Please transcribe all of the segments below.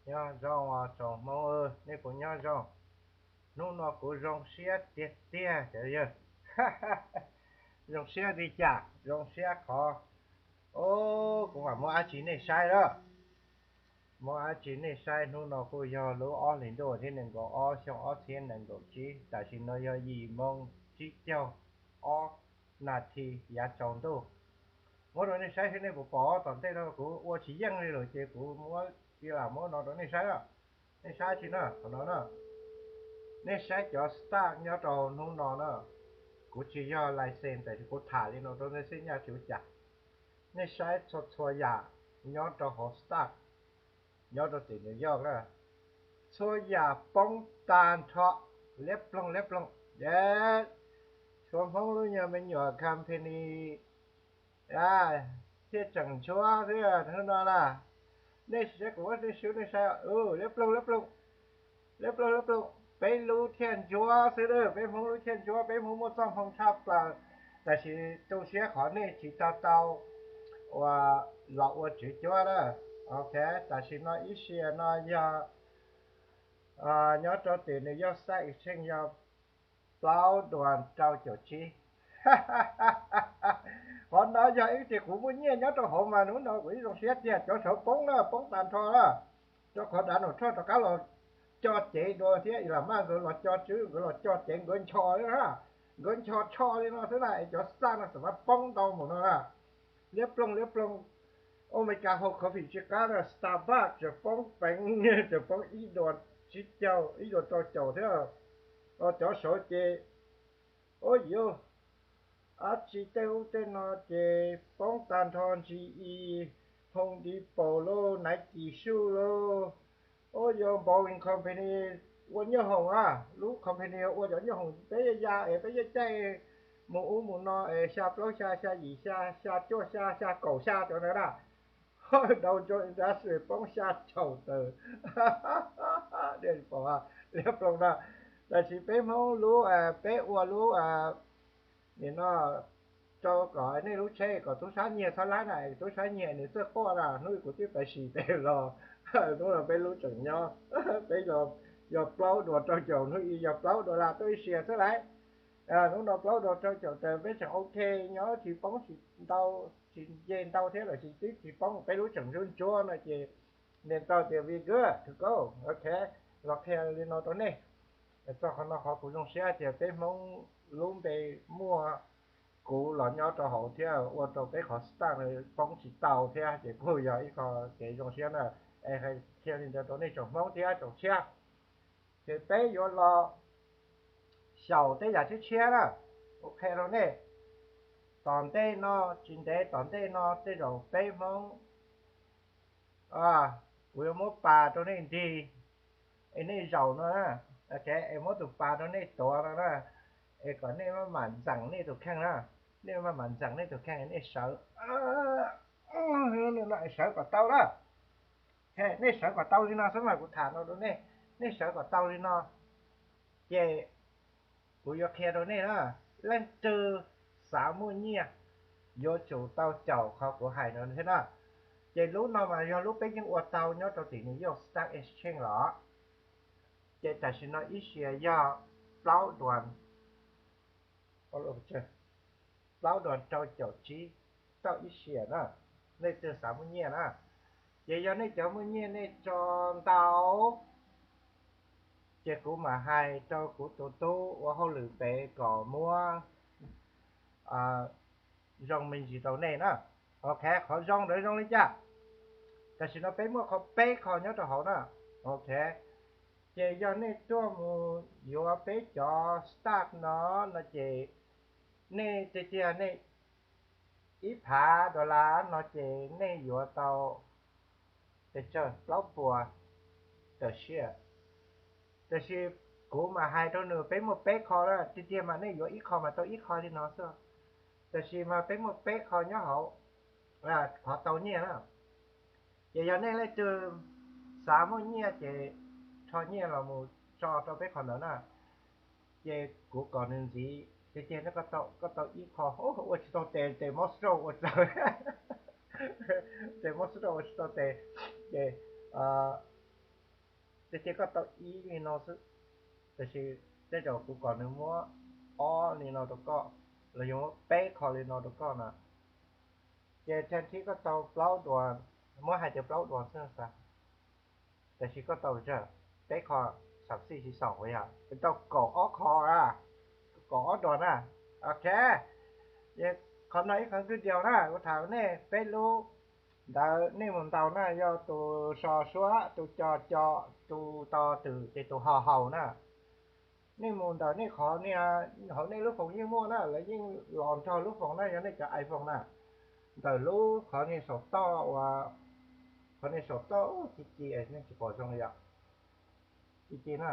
Nyob zoo os tsoom Hmoob, nej puas nyob zoo? Hnub no kuv zoo siab tiag tiag cov yawg. Zoo siab li cas? Zoo siab qhov, o, kuv mam muab dab tsi nej saib lawm. Muab dab tsi nej saib, hnub no kuj yog lub ob hlis ntuj thib nees nkaum ob xyoo ob txhiab nees nkaum tsib, tam sim no yog yim moo tsib caug ob nas this yav tsaus ntuj. Muab rau nej saib seb nej puas pom. Tom ntej no kuv ua tsis yeej li lawm ces kuv muab, cia lam muab no rau nej saib. Nej saib tsi na, qhov no na, nej saib cov stock nyob rau hnub no na. Kuv tsis yog license tab sis kuv tham li no rau nej xwb, nyaj tsis ua cas. Nej saib txhua txhua yam nyob rau hauv stock nyob rau tim New York na, txhua yam poob tag nrho, liab ploog liab ploog. Tshuav Hmoob lub nyuag me nyuam company thiaj tseem ntsuab xwb hnub no na. Nej saib, kuv muab nej saib, liab ploog liab ploog, liab ploog liab ploog, peb lub thiaj ntsuab xwb, peb Hmoob lub thiaj ntsuab. Peb Hmoob muaj txoj hmoo tshaj plaws, tab sis tu siab qhov nej tsis tau tau uas los ua tswv cuab na. Ok, tam sim no ib sias no yog nyob rau tim New York Stock Exchange yog plaub duas rau caum tsib. Qhov no yog ib tias kuv muaj nyiaj nyob rau hauv mas hnub no kuv ib zoo siab tiag. Cov saud poob na, poob tag nrho na, rau qhov Donald Trump rov qab los co cev dua thiab Elon Musk nkawd los co tswv, nkawd los co cev, nkawd ncho li na, nkawd ncho tsho li no xwb na es cov stock no xam mas poob ntau mus no na. Liab ploog liab ploog. Ub, Amelikas haus coffee tsis qab na, Starbucks tseem poob peev, tseem poob ib duas tsib caug, ib duas rau caum thiab. Cov saud ces, ub yuv, dab tsi tej ub tej no ces poob tag nrho, G E, Home Depot lauj, Nike shoe lauj, ub yuv, Boeing company ua nyoob hoom a, lub company ua cov nyoob hoom, peb yeej ya es peb yeej caij mus ub mus no es xya plaub xya, xya yim xya, xya cuaj xya, xya kaum xya cov ntawd na. Dow Jones Industrial poob xya caum tawm. Liab ploog na. Tab sis peb Hmoob lub, peb ua lub, nim no rau kom nej lub tsheb kom tub sab nyiag txhob laib na, tub sab nyiag nws txawj quaj na, hnub kuv twb pais sim pem los, hnub no peb lub tseem nyob, peb yog plaub duas rau caum, hnub i yog plaub duas las tuaj ib sias xwb lauj. Hnub no plaub duas rau caum tawm peb tseem ok, nyob tsis poob tsis ntau, tsis nce ntau thiab los sis twb tsis poob, peb lub tseem ntsuab ntsuab no ces niam tau tias we good to go. Ok, los qhia li no rau nej. Txog qhov no qhov kuv zoo siab tias peb Hmoob lub npe muaj kuv los nyob rau hauv thiab ua rau peb qhov stock poob tsis tau thiab ces kuj yog ib qho kev zoo siab na. Es qhia li ntawd rau nej tsoom Hmoob thiab tsoom tshiab. Ces peb yuav los xyaum tej yam tshiab tshiab na, kuv qhia rau nej. Tom ntej no, tsis ntev tom ntej no tej zaum peb Hmoob, kuv yuav muab pas rau nej nrig, es nej zaum no na, es muab tus pas rau nej tuav no na, es kom nej maj mam ntxeem nej tus kheej na, nej maj mam ntxeem nej tus kheej nej sawv, sawv kom tau na. Nej sawv kom tau li no xwb mas kuv tham no rau nej, nej sawv kom tau li no, ces kuv yuav qhia rau nej na, leej twg xav muaj nyiaj yuav tsum tau caum qhov kuv hais no thiab na. Ces lub no mas yog lub peb yeej ua tau nyob rau tim New York Stock Exchange los. Ces tam sim no ib sias yog plaub duas, plaub duas rau caum tsib tauj ib sias na, leej twg xav muaj nyiaj na. Ces yog nej cov muaj nyiaj nej tso ntau, ces kuv mam hais rau kuv tus tub ua hauj lwm pem kom muab zoo me ntsis rau nej na. Ok, qhov zoo ntawd zoo li cas? Tam sim no peb muaj qhov peb qho nyob rau hauv na. Ok, ces yog nej tuaj mus yuav peb cov stock no, no ces nej tiag tiag nej ib phav dollar no ces nej yuav tau pes tsawg? Plaub puas tawm sia. Tab sis kuv mam hais rau nws peb muaj peb qho na, tiag tiag mas nej yuav ib qho mas tau ib qho li no xwb. Tab sis mas peb muaj peb qho nyob hauv, qhov tau nyiaj na. Ces yog nej leej twg xav muaj nyiaj ces rho nyiaj los mus tso rau peb qhov ntawd na. Ces kuv kom nws ntxiv, tiag tiag koj tau ib qho, ua tsis tau tes, tes mob stroke ua tsaug, tes mob stroke ua tsis tau tes. Ces Tiag tiag koj tau ib li no xwb, tab sis tej zaum kuv kom nws muab ob li no rau koj, los yog muab peb qho li no rau koj na, ces thaj thib koj tau plaub duas, muab hais tias plaub duas xwb xav, tab sis koj tau peb qho, xam xij tsis xaum uas yog koj tau kaum ob qho a, kaum ob duas na. Ok, qhov no ib qhov kwj diaus na, kuv tham nej peb lub ntawd nej mus ntaus na, yog tus so suab, tus co co, tus to twm, ces tus ho haus na. Nej mus ntawm nej qhov niag, hauv nej lub foos yeej muaj na, lawv yeej los nrog lub foos na, yog nej cov iPhone na. Ntawm lub qhov niag saum toj uas, qhov niag saum toj ci ci, nej tsis pom zoo li yom, ci ci na,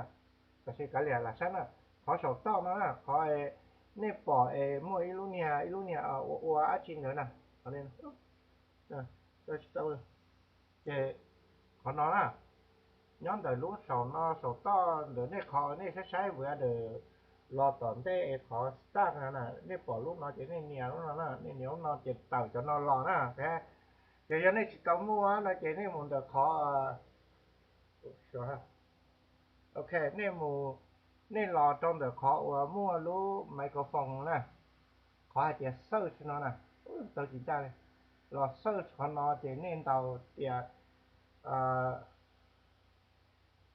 tab sis kav liam lam saib na. Qhov saum toj no na, qhov nej pom es muaj ib lub niag, ib lub niag ua ua dab tsi ntawd na, qhov, ces qhov no na, nyob ntawm lub saum no, saum toj ntawm nej qhov nej saib saib vwm ntawm los tom ntej es qhov start no na, nej pom lub no ces nej nias lub no na, nej nias lub no ces tawm cov no los na. Ces yog nej tsis tau muaj no ces nej mus ntawm qhov, ok, nej mus, nej los rau ntawm qhov uas muaj lub microphone na, qhov hais tias search no na, tau tsis ncaj li, los search qhov no ces nej ntaus tias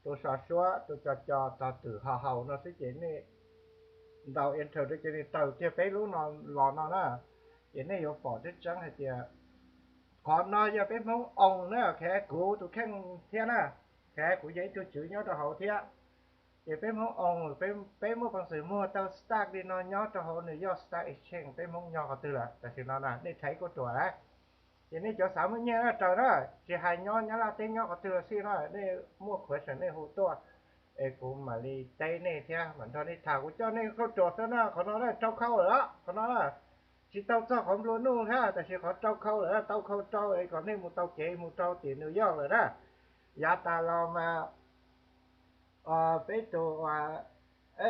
tus so suab, tus co co, tus twm, ho haus no xwb ces nej ntaus enter rau ces nws tawm kiag peb lub no los no na, ces nej yuav pom tseeb tseeb hais tias qhov no yog peb Hmoob own na, ok, kuv tus kheej thiab na, ok, kuv yog ib tug tswv nyob rau hauv thiab. Ces peb Hmoob own, peb muaj peev xwm muag tau stack li no nyob rau hauv New York Stock Exchange, peb Hmoob nyob qhov twg lawm tam sim no na, nej thaij kuj ruam lawm. Ces nej cov xav muaj nyiaj na raws na, tsis hais nyob Nyab Laj teb nyob qhov twg los xij na, nej muaj question nej hu tuaj, es kuv mam li teb nej thiab mam nrog nej tham. Kuv coj nej kauj ruam xwb na, qhov no na rau khau lawm, qhov no na tsis tau txog qhov nplua nuj thiab, tab sis qhov rau khau lawm, tau khau rau es kom nej mus tau kev mus rau tim New York lawm na. Yav tas los mas peb tus,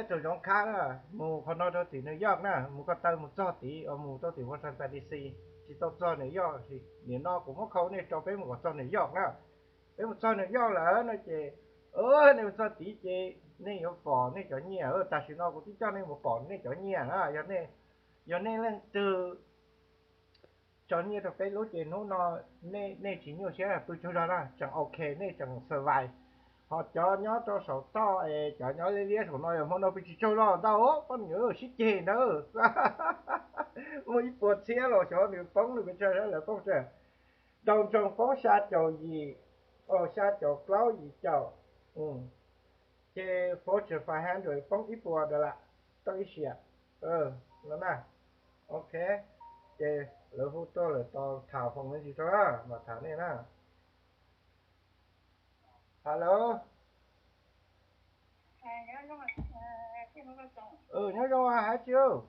tus Zoov Khab na, mus qhov no rau tim New York na, mus ko taw mus txog tid, mus rau tim Washington D C, tsis tau txog New York. Nim no kuv muab khau nej rau peb mus kom txog New York na. Peb mus txog New York lawm no ces, nej mus txog tid ces nej yuav pom nej cov nyiaj. Tam sim no kuv twb coj nej mus pom nej cov nyiaj na. Yog nej leej twg tso nyiaj rau peb lub ces hnub no nej tsis nyuaj siab pw tsaug zog na, tseem ok, nej tseem survive. Ho cov nyob rau saum toj es cov nyob liab liab saum no yog hmo no pw tsis tsaug zog ntau, poj niam sib ceg ntawd. Muaj ib puas txhiab los xyov nws poob nws pes tsawg, lawv poob tsawg. Dow Jones poob xya caum yim, xya caum plaub yim caum, ces Fortune five hundred poob ib puas dollar, tau ib siam no na. Ok, ces lawv hu tuaj lawm, tau tham foom me ntsis rau na, mam tham nej na. Hello. Nyob zoo hais tias,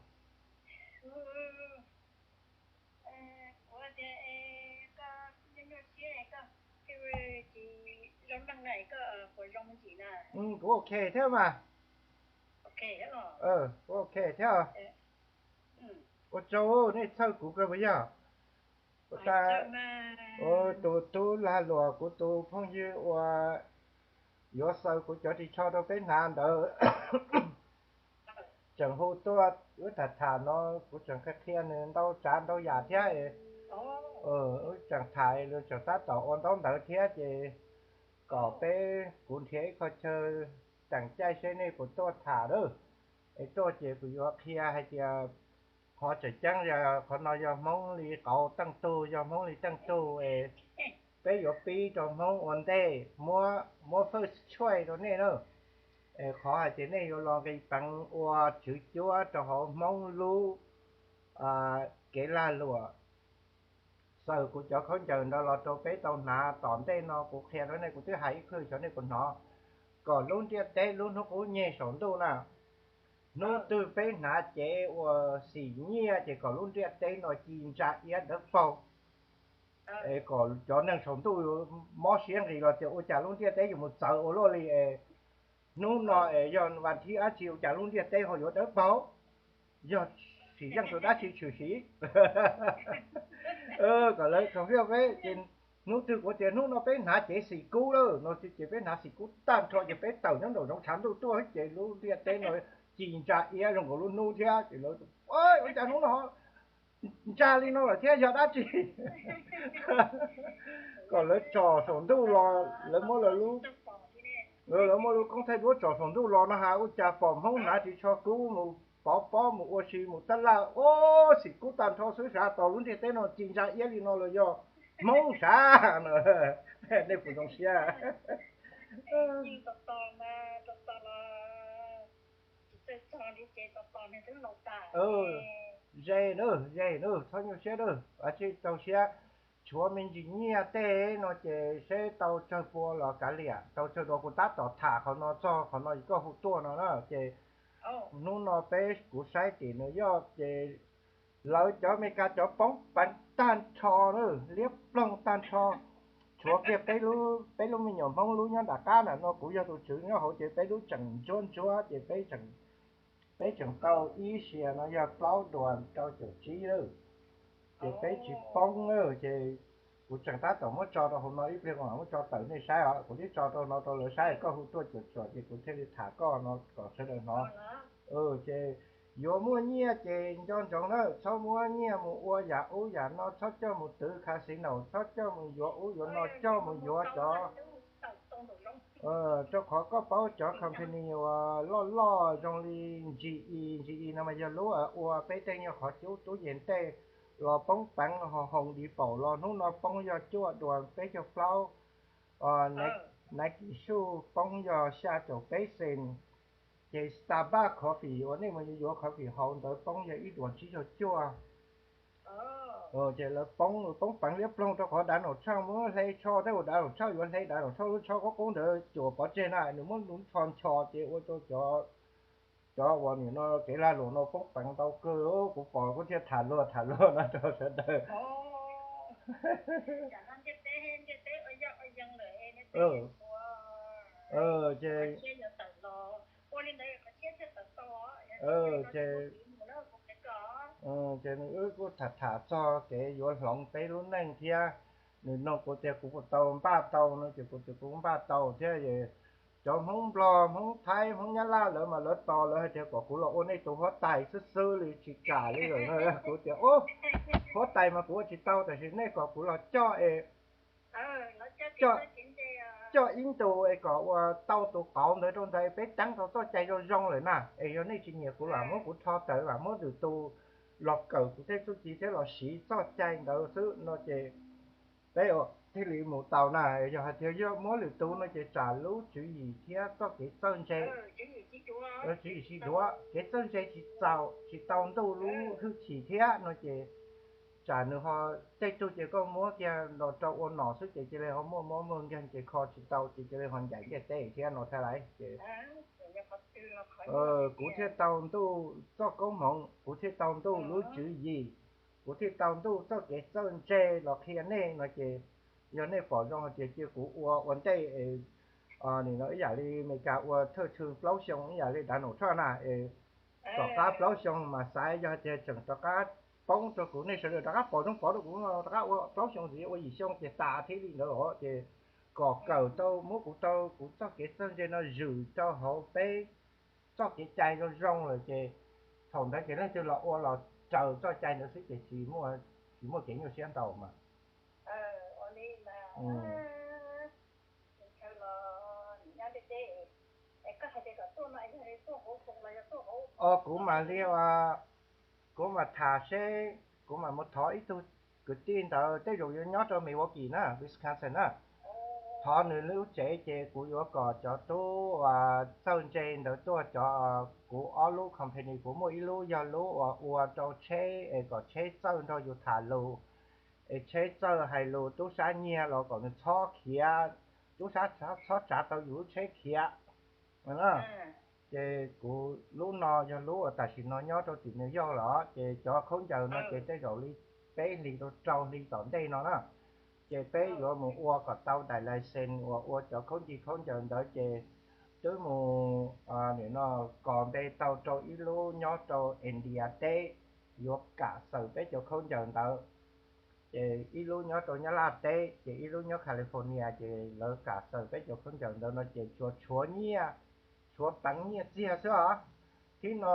kuv ok thiab mas. Kuv ok thiab. Ua tsaug, nej txhawj kuv kawg puas yog? Ua tas, tus tub lag luam, kuv tus phooj ywg uas yuav xaws kuv cov ris tsho rau peb hnav ntawd tseem hu tuaj, wb tham tham no, kuv tseem qhia qhia nws ntau tsav ntau yam thiab. Wb tseem tham, nws tseem tab tom ua ntaub ntawv thiab, ces kom peb, kuv nrhiav ib qho chaw teem caij seb nej puas tuaj tham lawm. Es tuaj ces kuv yuav qhia hais tias qhov tseem ceeb yog qhov no yog Hmoob li qauv teej tug, yog Hmoob li teej tug es peb yuav pib rau Hmoob ua ntej, muab, muab first choice rau nej na. Es qhov hais tias nej yuav los nqis peev ua tswv cuab rau hauv Hmoob lub kev lag luam, xaws kuv cov khaub ncaws ntawd los rau peb tau hnav. Tom ntej no kuv qhia rau nej, kuv twb hais ib qho xyov nej puas hnov, kom lub ntiaj teb lub hnub qub nyeg saum ntuj na, hnub twg peb hnav cev uas xim nyiaj ces kom lub ntiaj teb no ci ntsa iab dawb paug. Es kom cov neeg saum ntuj mob siab nqis los tias ua cas lub ntiaj teb yuav mus txawv ua luaj li es hnub no es yog vas thib dab tsi ua cas lub ntiaj teb ho yuav dawb paug, yog sim yeej tus dab tsi tshwm sim. Kom lawv confuse peb ces Hnub twg kuv tias hnub no peb hnav cev xim kub lawm no ces peb hnav xim kub tag nrho ces peb tawm nyob nraum zoov tshav ntuj tuaj ces lub ntiaj teb no ci ntsa iab zoo nkaus lub hnub thiab ces lawv, ua cas hnub no ntsa li no lawm thiab yog dab tsi? Kom lawv tsom saum ntuj los lawv muab lawv lub, lawv muab lub koob thaij duab tsom saum ntuj los no has ua cas pom Hmoob hnav ris tsho kub mus pov pob mus ua si mus tab laj, ua xim kub tag nrho xwb sav, tos lub ntiaj teb no ci ntsa iab li no los yog Hmoob sav no. Nej puas zoo siab? Ze na, ze na, txhob nyuaj siab na, tsis txaus siab. Tshuav me ntsis nyiaj tej no ces seb tau tsawg pua los kav liam, tau tsawg dua. Kuv tab tom tham qhov no txog qhov no es koj hu tuaj no na ces hnub no peb, kuv saib tim New York ces lawv cov Amelikas cov poob peev tag nrho na, liab ploog tag nrho. Tshuav kiag peb lub me nyuam Hmoob lub nyob nram qab ntawm no, kuv yog tus tswv nyob hauv ces peb lub tseem ntsuab ntsuab ces peb tseem tau ib sias no yog plaub duas rau caum tsib lawm. Ces peb tsis poob lawm ces kuv tseem tab tom muab tso rau hauv no ib pliag kuv mam muab tso tawm nej saib os. Kuv twb tso rau no rau lawv saib, koj hu tuaj cuam cuam ces kuv thiaj li tham koj no kom sawv daws hnov. Ces yuav muaj nyiaj ces nco ntsoov na, txhob muab nyiaj mus ua yam ub yam no, txhob coj mus twv casino, txhob coj mus yuav ub yuav no, coj mus yuav cov, rau qhov koj paub cov company uas loj loj zoo li G E, G E no mas yog lub ua peb tej nyuag qhov cub tub yees tej los poob peev ho Home Depot los hnub no poob yog cuaj duas peb caug plaub, Nike shoe poob yog xya caum peb cent, ces Starbucks coffee uas nej mus yuav coffee haus ntawd poob yog ib duas tsib caug cuaj. Ces lawv poob, poob peev liab ploog rau qhov Donald Trump muab hle tsho, tej uas Donald Trump yuav hle Donald Trump lub tsho qub qub ntawd cuam pov tseg na, nws muab lub tsho ncho ces ua rau cov, cov uas nim no kev lag luam no poob peev ntau kawg. Kuv pom kuv thiaj tham luag tham luag no rau sawv daws. Ces ces nws wb kuj tham tham txog kev yuav hloov peb lub neej thiab, nws nug kuv tias kuv puas tau npaj tau no ces kuv tias kuv npaj tau thiab. Cov Hmoob Nplog, Hmoob Thaib, Hmoob Nyab Laj lawv mas lawv tos, lawv hais tias kom kuv los ua nej tus huab tais xwb xwb li, tsis kam li lawm no. Kuv tias, huab tais mas kuv ua tsis tau, tab sis nej kom kuv los coj es coj ib ntus es kom ua tau tus qauv ntawd rau ntawd, peb teeb tau txoj cai zoo zoo lawm na. Es yog nej tsis nyiam kuv los muab kuv rho tawm, los muab lwm tus los kawm kuv tej txuj ci thiab los siv txoj cai ntawd xwb no ces peb thiaj li mus tau na. Yog hais tias yog muab lwm tus no ces tsam lub tswv yim thiab txoj kev txawj ntse, tswv yim sib duav, kev txawj ntse tsis txaus, tsis tau ntuj lub hwj chim thiab no ces tsam nws ho, tej tug ces koj muab kiag los rau ua nom xwb ces cia li ho muaj mob muaj nkeeg ces kho tsis tau ces cia li ho ncaim ntiaj teb thiab no thiab lawm ces kuv thiaj tau ntuj txoj koob hmoov, kuv thiaj tau ntuj lub tswv yim, kuv thiaj tau ntuj txoj kev txawj ntse los qhia nej no ces yog nej pom zoo hais tias cia kuv ua ua ntej, nim no ib yam li Amelikas ua thawj tswv plaub xyoo ib yam li Donald Trump na, es tom qab plaub xyoo mas xaiv, yog hais tias tseem rov qab poob rau kuv, nej sawv daws rov qab pom zoo pov rau kuv no rov qab ua plaub xyoo ntxiv, ua yim xyoo ces tas thiab li ntawd los ces kom kawm tau, muab kuv tau kuv txoj kev txawj ntse no zwm rau hauv peb txoj kev cai zoo zoo lawm ces thaum ntawd ces leej twg los ua los raws txoj cai ntawd xwb ces tsis muaj, tsis muaj kev nyuaj siab ntau mas. Os, kuv mam li, kuv mam tham seb, kuv mam mus thov ib tug kwv tij ntawd, tej zaum yuav nyob rau Milwaukee na, Wisconsin na. Thov nws lub tsev ces kuv yuav kom cov tub txawj ntse ntawd tuaj, cov, kuv ob lub company, kuv muaj ib lub yog lub uas ua rau tsheb es kom tsheb txawj nrog yus tham lus, es tsheb txawj hais lus, tub sab nyiag los kom nws txhob khiav, tub sab txhob tsav tau yus lub tsheb khiav. Ces kuv lub no yog lub uas tam sim no nyob rau tim New York los ces cov khaub ncaws no ces tej zaum li peb hlis rau rau hli tom ntej no na, ces peb yuav mus ua kom tau daim license uas ua cov khaub ncaws, khaub ncaws ntawd ces twb mus, nim no kos npe tau rau ib lub nyob rau India teb, yuav kam xaws peb cov khaub ncaws ntawd. Ces ib lub nyob rau Nyab Laj teb, ces ib lub nyob California, ces lawv kam xaws peb cov khaub ncaws ntawd no ces tsuas tshuav nyiaj, tshuav peev nyiaj txiag xwb os. Thib no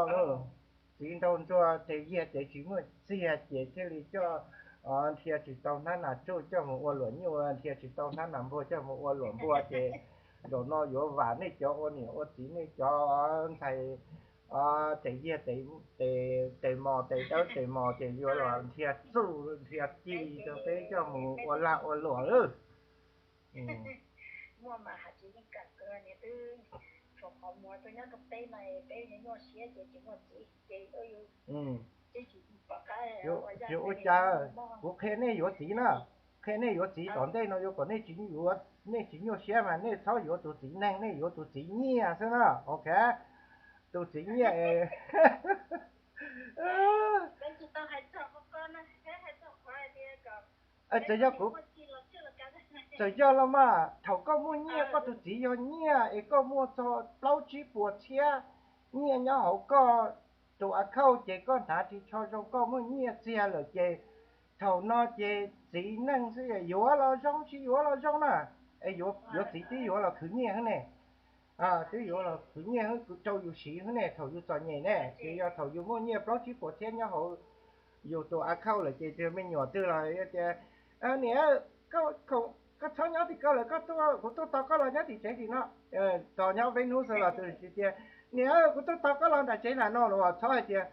txiv nraug ntsuag tes yiag tes tsis muaj txiag ces thiaj li coj, nrhiav tsis tau hnab nas tsuj coj mus ua luam nyuj, nrhiav tsis tau hnab nas npua coj mus ua luam npua ces zaum no yuav vam nej cov ua niam ua txiv, nej cov ntxhais tes yiag tes mos, tes dawb tes mos ces yuav los nrhiav txuj nrhiav ci rau peb coj mus ua lag ua luam lawm. Muaj mas has tsis yeej kam kawg, niag twb tshuav qhov muag tuaj nyob rau peb mas peb nyuaj siab ces tsis muaj txiv ces tsis pom qab. Ua cas kuv qhia nej yuav txiv na, qhia nej yuav txiv tom ntej no yuav kom nej tsis nyuaj siab mas nej txhob yuav tus txiv neeg, nej yuav tus txiv nyiaj xwb na, ok? Tus txiv nyiaj es txawm yog kuv, txawm yog los mas thaum koj muaj nyiaj, koj tus txiv yog nyiaj es koj muaj txog plaub tsib puas txhiab nyiaj nyob hauv koj tus account ces koj hnav ris tsho zoo, koj muaj nyiaj txiag lawm ces thaum no ces txiv neej xwb, yuav los zoo tsis yuav los zoo na, es yuav txiv twb yuav los khwv nyiaj xwb ne. Twb yuav los khwv nyiaj xwb, rau yus siv xwb ne thaum yus txom nyem ne, ces yog thaum yus muaj nyiaj plaub tsib puas txhiab nyob hauv yus tus account lawm ces tus me nyuam twg los tias, niam, koj txhob nyob tim ko lawm, kuv tuaj tos koj los nyob tim tsev tim no. Tos nyob peb hnub xwb los tus tias, niam, kuv tuaj tos koj los nram tsev nram no los txhob hais tias,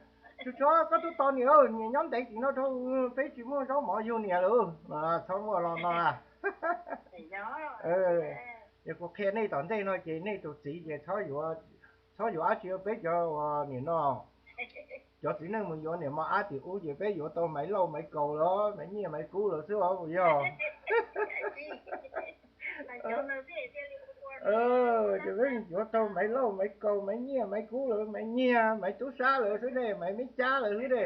tsuas tsuav koj tuaj tos niam, niam nyob ntev tim no rau, peb tsis muaj zaub mov yug niam lawm, txhob muaj los no. Yog kuv qhia nej tom ntej no ces nej tus txiv ces txhob yuav dab tsi, peb cov uas nim no cov txiv neej mus yuav niam mos ab tim ub ces peb yuav tau maiv lauj maiv kaus los maiv nyiaj maiv kub lawm xwb os puas yog? Ces peb yuav tau maiv lauj maiv kaus maiv nyiaj maiv kub lawm, maiv nyiaj maiv tub sab lawm xwb ne, maiv meb cab lawm xwb ne.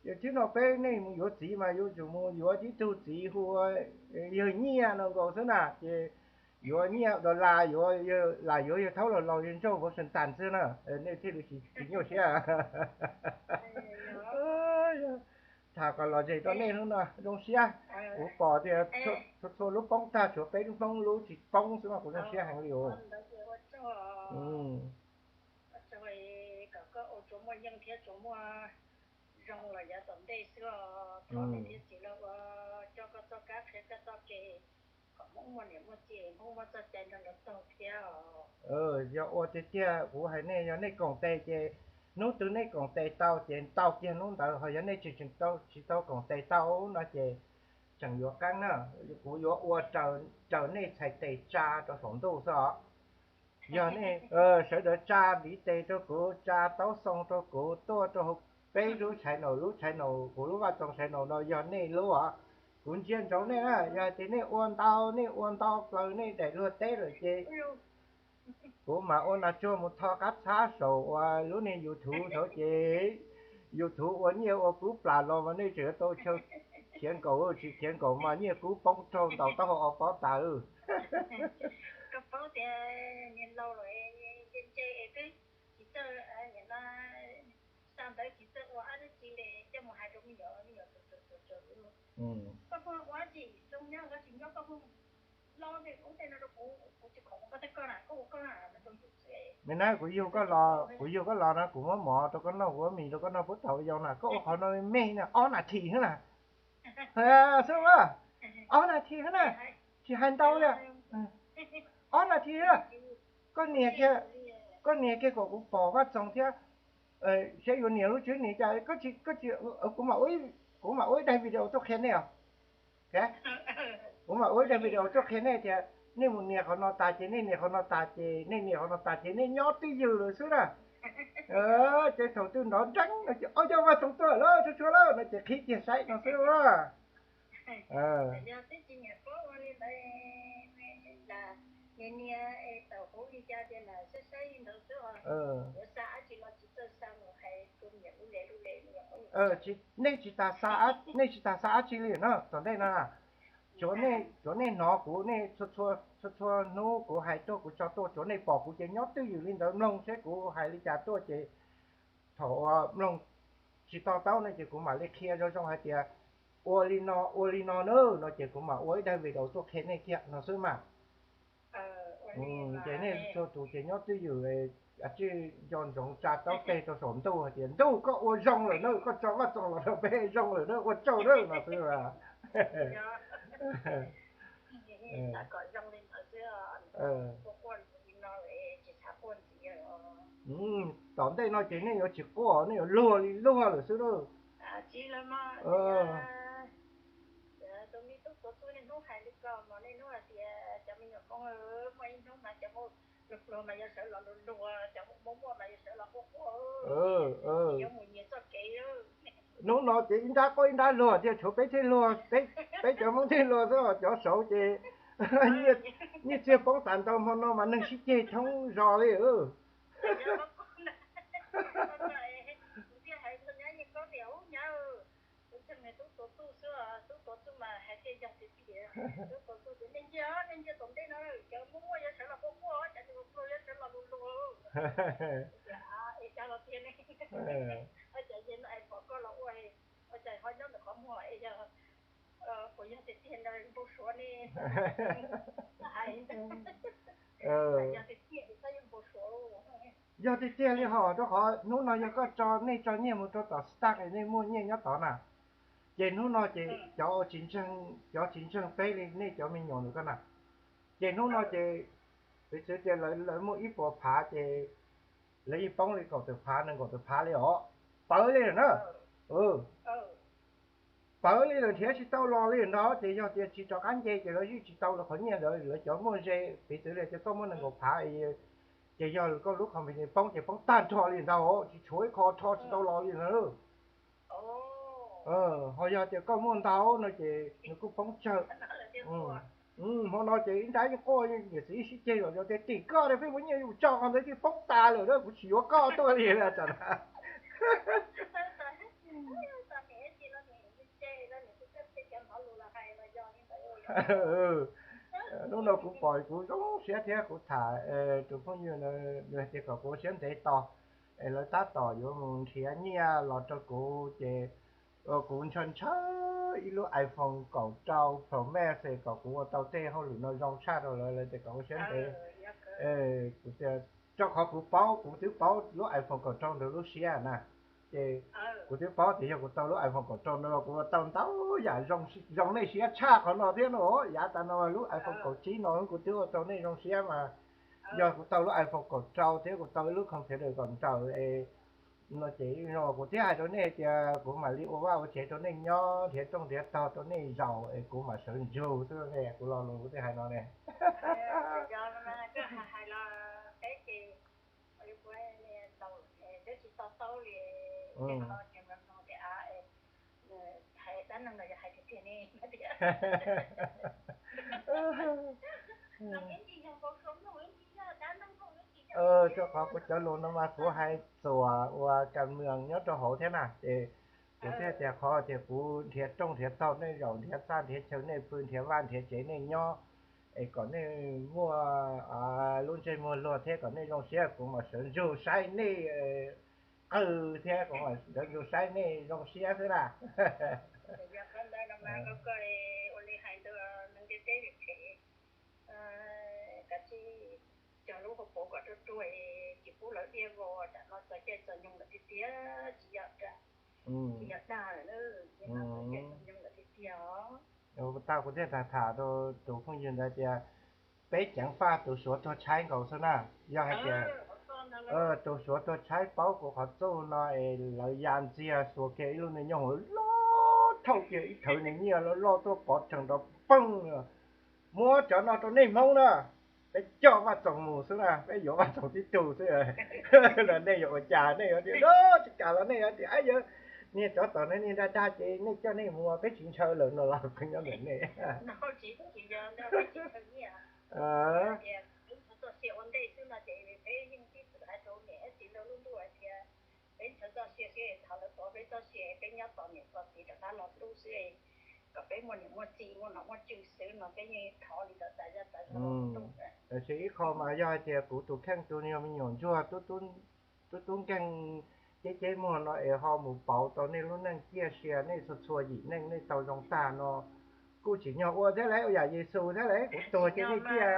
Ces thib no peb nej mus yuav txiv mas yuav tsum mus yuav tib tug txiv hu ua yawg Nyiaj no nkaus xwb na, ces yuav nyiaj dollar, yuav las yuav yawg thaub laus laus yawg ntsaug Washington xwb na, nej thiaj li tsis nyuaj siab. Tham kom los zes rau nej hnub no zoo siab. Kuv pom tias txhua txhua lub poob tag, tshuav peb lub Hmoob lub tsis poob xwb mas kuv zoo siab heev li os. Yog ua tiag tiag kuv hais nej, yog nej koom tes ces hnub twg nej koom tes tau ces tau kiag hnub ntawd, ho yog nej tsis, tsis tau koom tes tau no ces tseem yuav qeeb na. Kuv yuav ua raws nej txhais tes tsa rau saum ntuj xwb os. Yog nej sawv daws tsa ntiv tes rau kuv, tsa taub xoo rau kuv, tuaj rau hauv peb lub channel, lub channel, kuv lub Vaj Txoos channel no yog nej lub os. Kuv ntsia ntsoov nej na, yog hais tias nej ua ntau, nej ua ntau plaws nej daim luag teb lawm ces kuv mam ua nas tsuag mus tho qab txhab saum uas lub niag YouTube thaum ces YouTube ua nyiaj ua kub plas los mas nej tseem yuav tau chaw khiav nkaus, tsis khiav nkaus mas nyiaj kub poob raug ntaus taub hau ob pob tas. Me na, kuv yug koj los, kuv yug koj los no kuv muab mov rau koj noj, kuv muab mis rau koj noj, puab tau yau na, koj ua qhov no me na, ob nas this xwb na. Xwb a, ob nas this xwb na, tsis hais ntau li. Ob nas this xwb. Koj nias kiag, koj nias kiag kom kuv pom Vaj Txoos thiab, saib yuav nias lub tswb nias cas, koj tsis, kuv mam ua ib daim video tuaj qhia nej os. Kuv mam ua ib daim video tuaj qhia nej tias nej mus nias qhov no tas ces nej nias qhov no tas ces nej nias qhov no tas ces nej nyob twj ywm lawm xwb na. Ces thaum twg nrov nreeb no ces, o, yog Vaj Txoos tuaj lawm, tsuag tsuag lawm no ces qhib kiag saib no xwb a. Nej tsis tas xa, nej tsis tas xa dab tsi li na tom ntej no. Tsuav nej hnov kuv, nej txhua txhua hnub kuv hais tuaj kuv tso tuaj, tsuav nej pom kuv ces nyob twj ywm li ntawd mloog seb kuv hais li cas tuaj ces thaum mloog tsis to taub no ces kuv mam li qhia zoo zoo hais tias Ua li no ua li no na no ces kuv mam ua ib daim video tuaj qhia nej kiag no xwb mas. Ces nej txhua tus ces nyob twj ywm, tsij nco ntsoov tsa taub teg rau saum ntuj hais tias ntuj koj ua zoo lawm na, koj tso Vaj Txoos los rau peb zoo lawm na, ua tsaug na no xwb. Tom ntej no ces nej yuav tsis quaj, nej yuav luag li luag lawm xwb lauj. Hnub no ces ib nrab quaj ib nrab luag thiaj tshuav peb thiaj luag, peb cov Hmoob thiaj luag xwb, cov saud ces nyiaj txiag poob tas ntau, hmo no mas neeg sib ceg thoob zos li. Yog tiag tiag li hos, rau qhov hnub no yog koj tso, nej tso nyiaj mus rau tom staff nej muaj nyiaj nyob tod na, ces hnub no ces cov tsis ntseeg peb li, nej cov me nyuam ntawm koj na, ces hnub no ces piv txwv tias lawv muaj ib puas phav ces lawv yeej poob li kaum tawm phav nees nkaum tawm phav li os, pawv li lawm na. Pawv li lawm, nrhiav tsis tau los li ntag. Ces yog tias tsis rov qab nce ces lawv yeej tsis tau lawv qhov nyiaj ntawd. Lawv cov muaj ze, piv txwv li tias koj muaj nees nkaum phav, ces yog koj lub company poob ces poob tag nrho li ntag, tsis tshuav ib qho rho tsis tau los li ntag. Ho yog tias koj muaj ntau no ces nws kuj poob tsawg. Hmo no ces ib nrab yeej quaj, niam txiv sib ceg los yog tias tim koj, peb muaj nyiaj yus tso qhov ntawd ces poob tas lawm, kuv tsis yuav koj tuaj li tam na. Hnub no kuv pom kuv zoo siab thiab kuv tham tus phooj ywg nws tias kom kuv ua siab ntev tos, es lawv tab tom yuav mus nrhiav nyiaj los rau kuv ces kuv ntshaw ntshaw ib lub iPhone kaum rau Pro Max kom kuv ua tau tej hauj lwm no zoo tshaj rau lawv, lawv tias kom ua siab ntev. Kuv tias, rau qhov kuv paub, kuv twb paub lub iPhone kaum rau ntawd lub siab na. Ces kuv twb paub tias yog kuv tau lub iPhone kaum rau no los kuv ua tau ntau yam zoo nej siab tshaj qhov no thiab no. Yav tas no lub iPhone kaum tsib no kuv twb ua tau nej zoo siab mas. Yog kuv tau lub iPhone kaum rau thiab kuv tau ib lub computer kaum ntawm no ces kuv thiaj hais rau nej tias kuv mam li ua vaj ua tsev rau nej nyob, nrhiav rooj nrhiav tog rau nej zaum es kuv mam sawv ntsug xwb ne. Kuv lo lus kuv thiaj hais no ne. Rau qhov kuv cov lus no mas kuv hais txuas ua kas mws nyob rau hauv thiab na, ces kuv thiaj tias qhov tias kuv nrhiav rooj nrhiav tog nej zaum, nrhiav txaj nrhiav chaw nej pw, nrhiav vaj nrhiav tsev nej nyob, es kom nej muaj lub ntsej muag luag thiab kom nej zoo siab, kuv mam sawv ntsug saib nej, qw thiab kuv mam sawv ntsug saib nej zoo siab xwb na. Kav tsij cog lub hauv paus kom ruaj ruaj, tsis pub lawv diaj vos, tam no txog caij txog nyoog lawm tiag tiag, tsis yog dag, tsis yog dag lawm, tsis yog lawm tiag tiag os. Tau kuv thiaj tham tham rau tus phooj ywg ntawd tias peb ceev faj tus Suav tuag tshaib nkaus xwb na. Yog hais tias tus Suav tuag tshaib paub kuv qhov txuj no es lawv ya ntxiag xuas kiag ib lub niag nyooj loj thauj kiag ib thawv niag nyiaj loj loj tuaj pov rhees nrov poog, muab cov no rau nej Hmoob na, peb coj Vaj Txoos mus xwb na, peb yuav Vaj Txoos tib tug xwb. Los nej yuav ua cas, nej yuav tias tsis kam los nej yuav tias yog niag tsov tom no niag dag dag ces nej coj nej mus, peb tsis ntshaw lawm no los nyob ntawm nej. Peb ntshaw txoj sia xwb, thov lawv pov peb txoj sia, peb nyob tos niam tos txiv rov qab los hlub xwb, kom peb muaj niam muaj txiv muaj nom muaj tswv xwb no peb yeej thov li ntawd tas zog tas zog. Tab sis ib qho mas yog hais tias kuv tus kheej tus yog me nyuam ntsuag, tub tub nkeeg ceb ceb muag no es ho mus pauv tau nej lub neej ciaj sia, nej txhua txhua yim neej nej tau zoo tag no, kuj tsim nyog ua thiab lauj, yam Yexus thiab lauj, kuv tuag ces nej ciaj.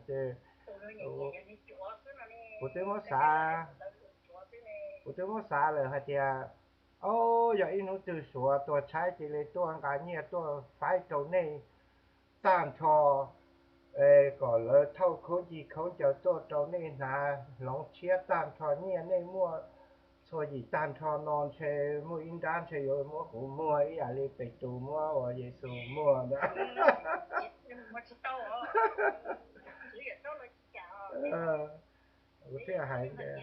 Ces kuv twb muab xav, kuv twb muab xav lawm hais tias, o, yog ib hnub twg Suav tuag tshaib cia li tuaj nqa nyiaj tuaj faib rau nej tag nrho, kom lawv thauj khaub ncig khaub ncaws tuaj rau nej hnav hloov tshiab tag nrho, nyiaj nej muaj txhua yim tag nrho no ntshe muaj ib nrab ntshe yuav muab kuv muag ib yam li Petus muab uas Yexus muag ntawd. Kuv thiaj hais tias,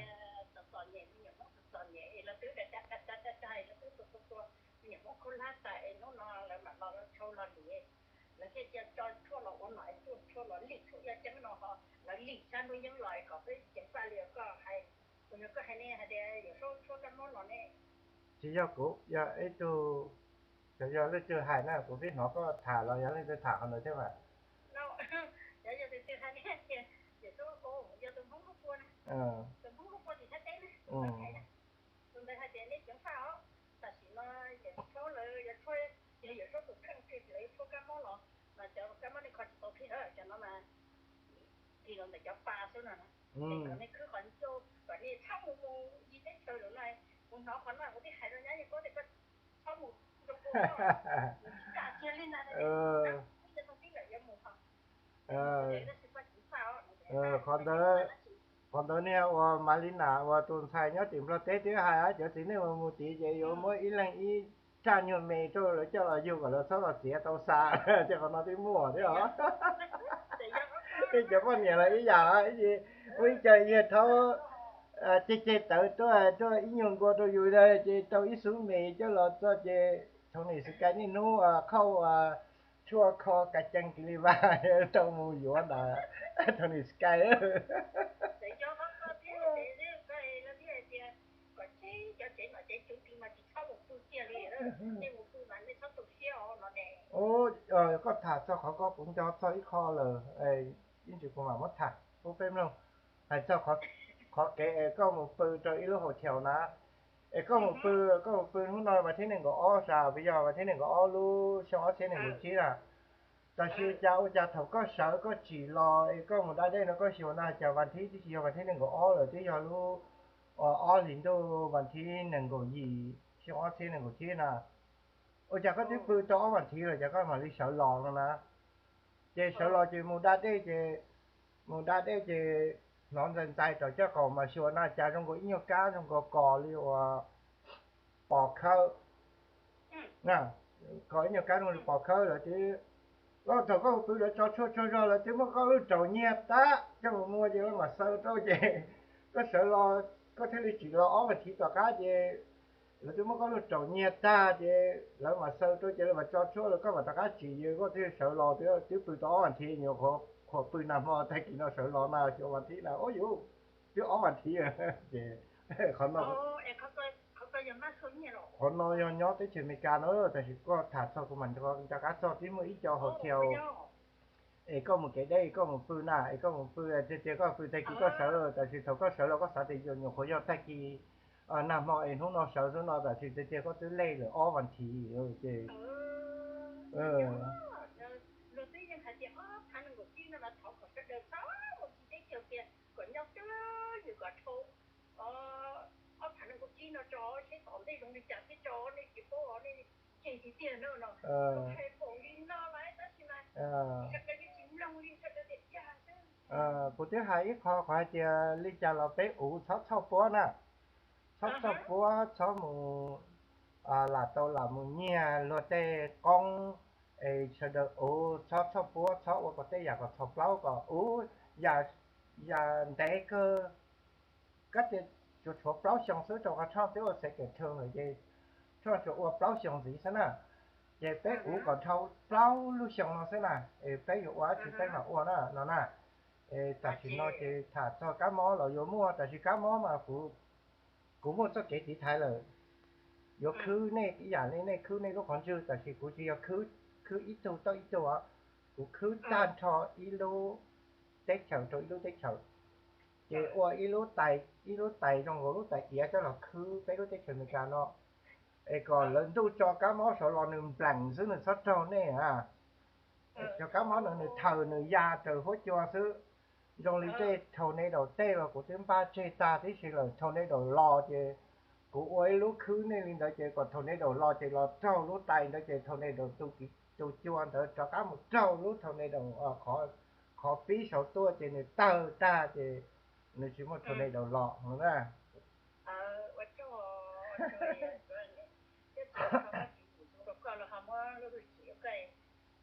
tsis yog kuv, yog ib tug, yog leej twg hais na, kuv pheej hnov koj tham los yog leej twg tham qhov ntawd thiab mas. Qhov ntawd, qhov ntawd niag uas Malina uas tus ntxhais nyob tim Nplog teb twb hais, cov txiv neej uas mus tid ces yuav muab ib leeg ib raj nyuag me rau lawv coj los yug kom lawv txhob los txiav tau xa, ces qhov no twb muaj thiab os. Tej cov poj niam los ib yam, ib ce, muaj ib co yawg thaub ceg ceg tawv tuaj, tuaj ib nyuag nkaus rau yus ces rau ib xub me coj los txog ces Tony Sky niaj hnub khauj tshuaj kho ka cees kis li vas rau mus yuav ntawd Tony Sky. Ub, koj tham txog qhov ko kuv nco txog ib qho lawm, ib ntsis kuv mam muab tham pub peb mloog. Hais txog qhov kev es koj mus pw rau ib lub hotel na, es koj mus pw, koj mus pw hnub no vas thib nees nkaum ob sas, puas yog vas thib nees nkaum ob lub xyoo ob txhiab nees nkaum tsib na? Tab sis cas ua cas thaum koj sawv koj tsim los es koj mus da dej no koj xyuas na cas vas thib twb tsis yog vas thib nees nkaum ob lawm, twb yog lub ob hlis ntuj vas thib nees nkaum yim xyoo ob txhiab nees nkaum tsib na. Ua cas koj twb pw tau ob vas thiv lawm cas koj mam li sawv los no na? Ces sawv los ces mus da dej ces, mus da dej ces hnov ntxais ntxais rau caj qaum mas xyuas na cas zoo nkaus ib nyuag kab zoo nkaus kos li uas pos khawb, kos ib nyuag kab zoo li pos khawb lawm twb, koj thaum koj mus pw lawv tso tshuaj tsaug zog lawv twb muab koj lub raum nyiag tag coj mus muag ces lawv mam xaw rau ces koj sawv los koj thiaj li tsim los ob vas thiv tom qab ces lawv twb muab koj lub raum nyiag tag ces lawv mam xaw rau ces lawv mam tso tshuaj los koj mam rov qab tsim ces koj thiaj li sawv los twb pw tau ob vas thiv nyuam qhuav pw nag hmo tag kis no sawv los na xyuas vas thiv na ub yus twb ob vas thiv ces qhov no, qhov no yog nyob teb chaws Amelikas na tab sis koj tham txog kuv mam nco qab txog twb muaj ib co hotel es koj mus kev deb koj mus pw na es koj mus pw tiag tiag koj pw tag kis koj sawv tab sis thaum koj sawv los koj xav tias nyuam qhuav yog tag kis nag hmo es hnub no sawv xwb no tab sis tiag tiag koj twb lej lawm ob vas thiv ces Kuv twb hais ib qho qhov hais tias li cas los peb uv txhob txhoj puab na, txhob txhoj puab, txhob mus lam tau lam mus nyiag luag tej qoob es sawv daws uv, txhob txhoj puab, txhob ua kom tej yam kom txhaus plaub kom uv, yam ntev kawg, kab tias tsuas tshuav plaub xyoo xwb rau qhov Trump twb ua xev kev thw lawm ces Trump tsuas ua plaub xyoo ntxiv xwb na, ces peb uv kom dhau plaub lub xyoo no xwb na, es peb yuav ua dab tsi peb mam ua na no na. Es tam sim no ces tham txog kab mob los yuav muaj tab sis kab mob mas kuv, kuv muaj txoj kev tiv thaiv lawm, yuav khwb nej ib yam li nej khwb nej lub qhov ntswg tab sis kuv tsis yog khwb ib tug tau ib tug os, kuv khwb tag nrho ib lub teb chaws rau ib lub teb chaws, ces ua ib lub tais, ib lub tais zoo nkaus lub tais diav coj los khwb peb lub teb chaws Amelikas no, es kom lawv ntuj tso kab mob saud los nws nplees xwb, nws txhob raug nej a. Cov kab mob no nws thaws nws ya raws huab cua xwb. Zoo li tej tornado tej los kuv twb npaj tseg tag tib si lawm, tornado los ces kuv ua ib lub khwb nej li ntawd ces kom tornado los ces los raug lub tais ntawd ces tornado tus cua ntawd rov qab mus raug lub tornado qhov pib saud tuaj ces nws tawg tag ces nws tsis muaj tornado los no na.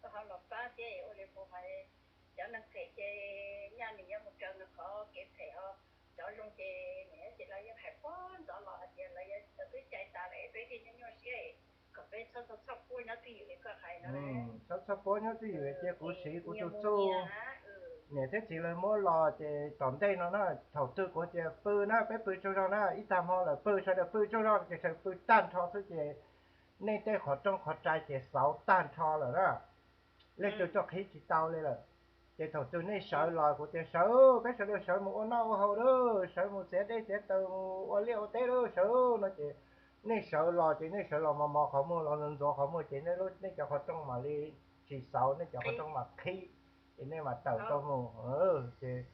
Koj ho los pab thiab ua li kuv hais, cov neeg phem ces nyaj nws yuav mus raws nws qhov kev phem os. Cov zoo ces niam ces lawv yeej hais puag ntxov los hais tias lawv twb cais tas lawm, peb thiaj nyuaj nyuaj siab kom peb txhob txhob puab nyob twj ywm li koj hais no. Txhob txhob puab nyob twj ywm, cia kuv siv kuv tus txuj. Niam thiab txiv lawv muab los ces tom ntej no na, thaum twg kuv tias pw na peb pw tsaug zog na, ib tag hmo lawm pw sawv daws pw tsaug zog ces sawv pw tag nrho xwb ces nej tej qhov rooj qhov rais ces xauv tag nrho lawm na. Leej twg tuaj qhib tsis tau li lawm. Ces thaum twg nej sawv los kuv tias sawv, peb sawv daws sawv mus ua noj ua haus lawm, sawv mus txiav dej txiav taws mus ua liaj ua teb lawm sawv no ces nej sawv los ces nej sawv los mos mos qhov muag los ntxuav qhov muag ces nej cov qhov rooj mam li tsis xauv, nej cov qhov rooj mam qhib, ces nej mam tawm tau mus. Ces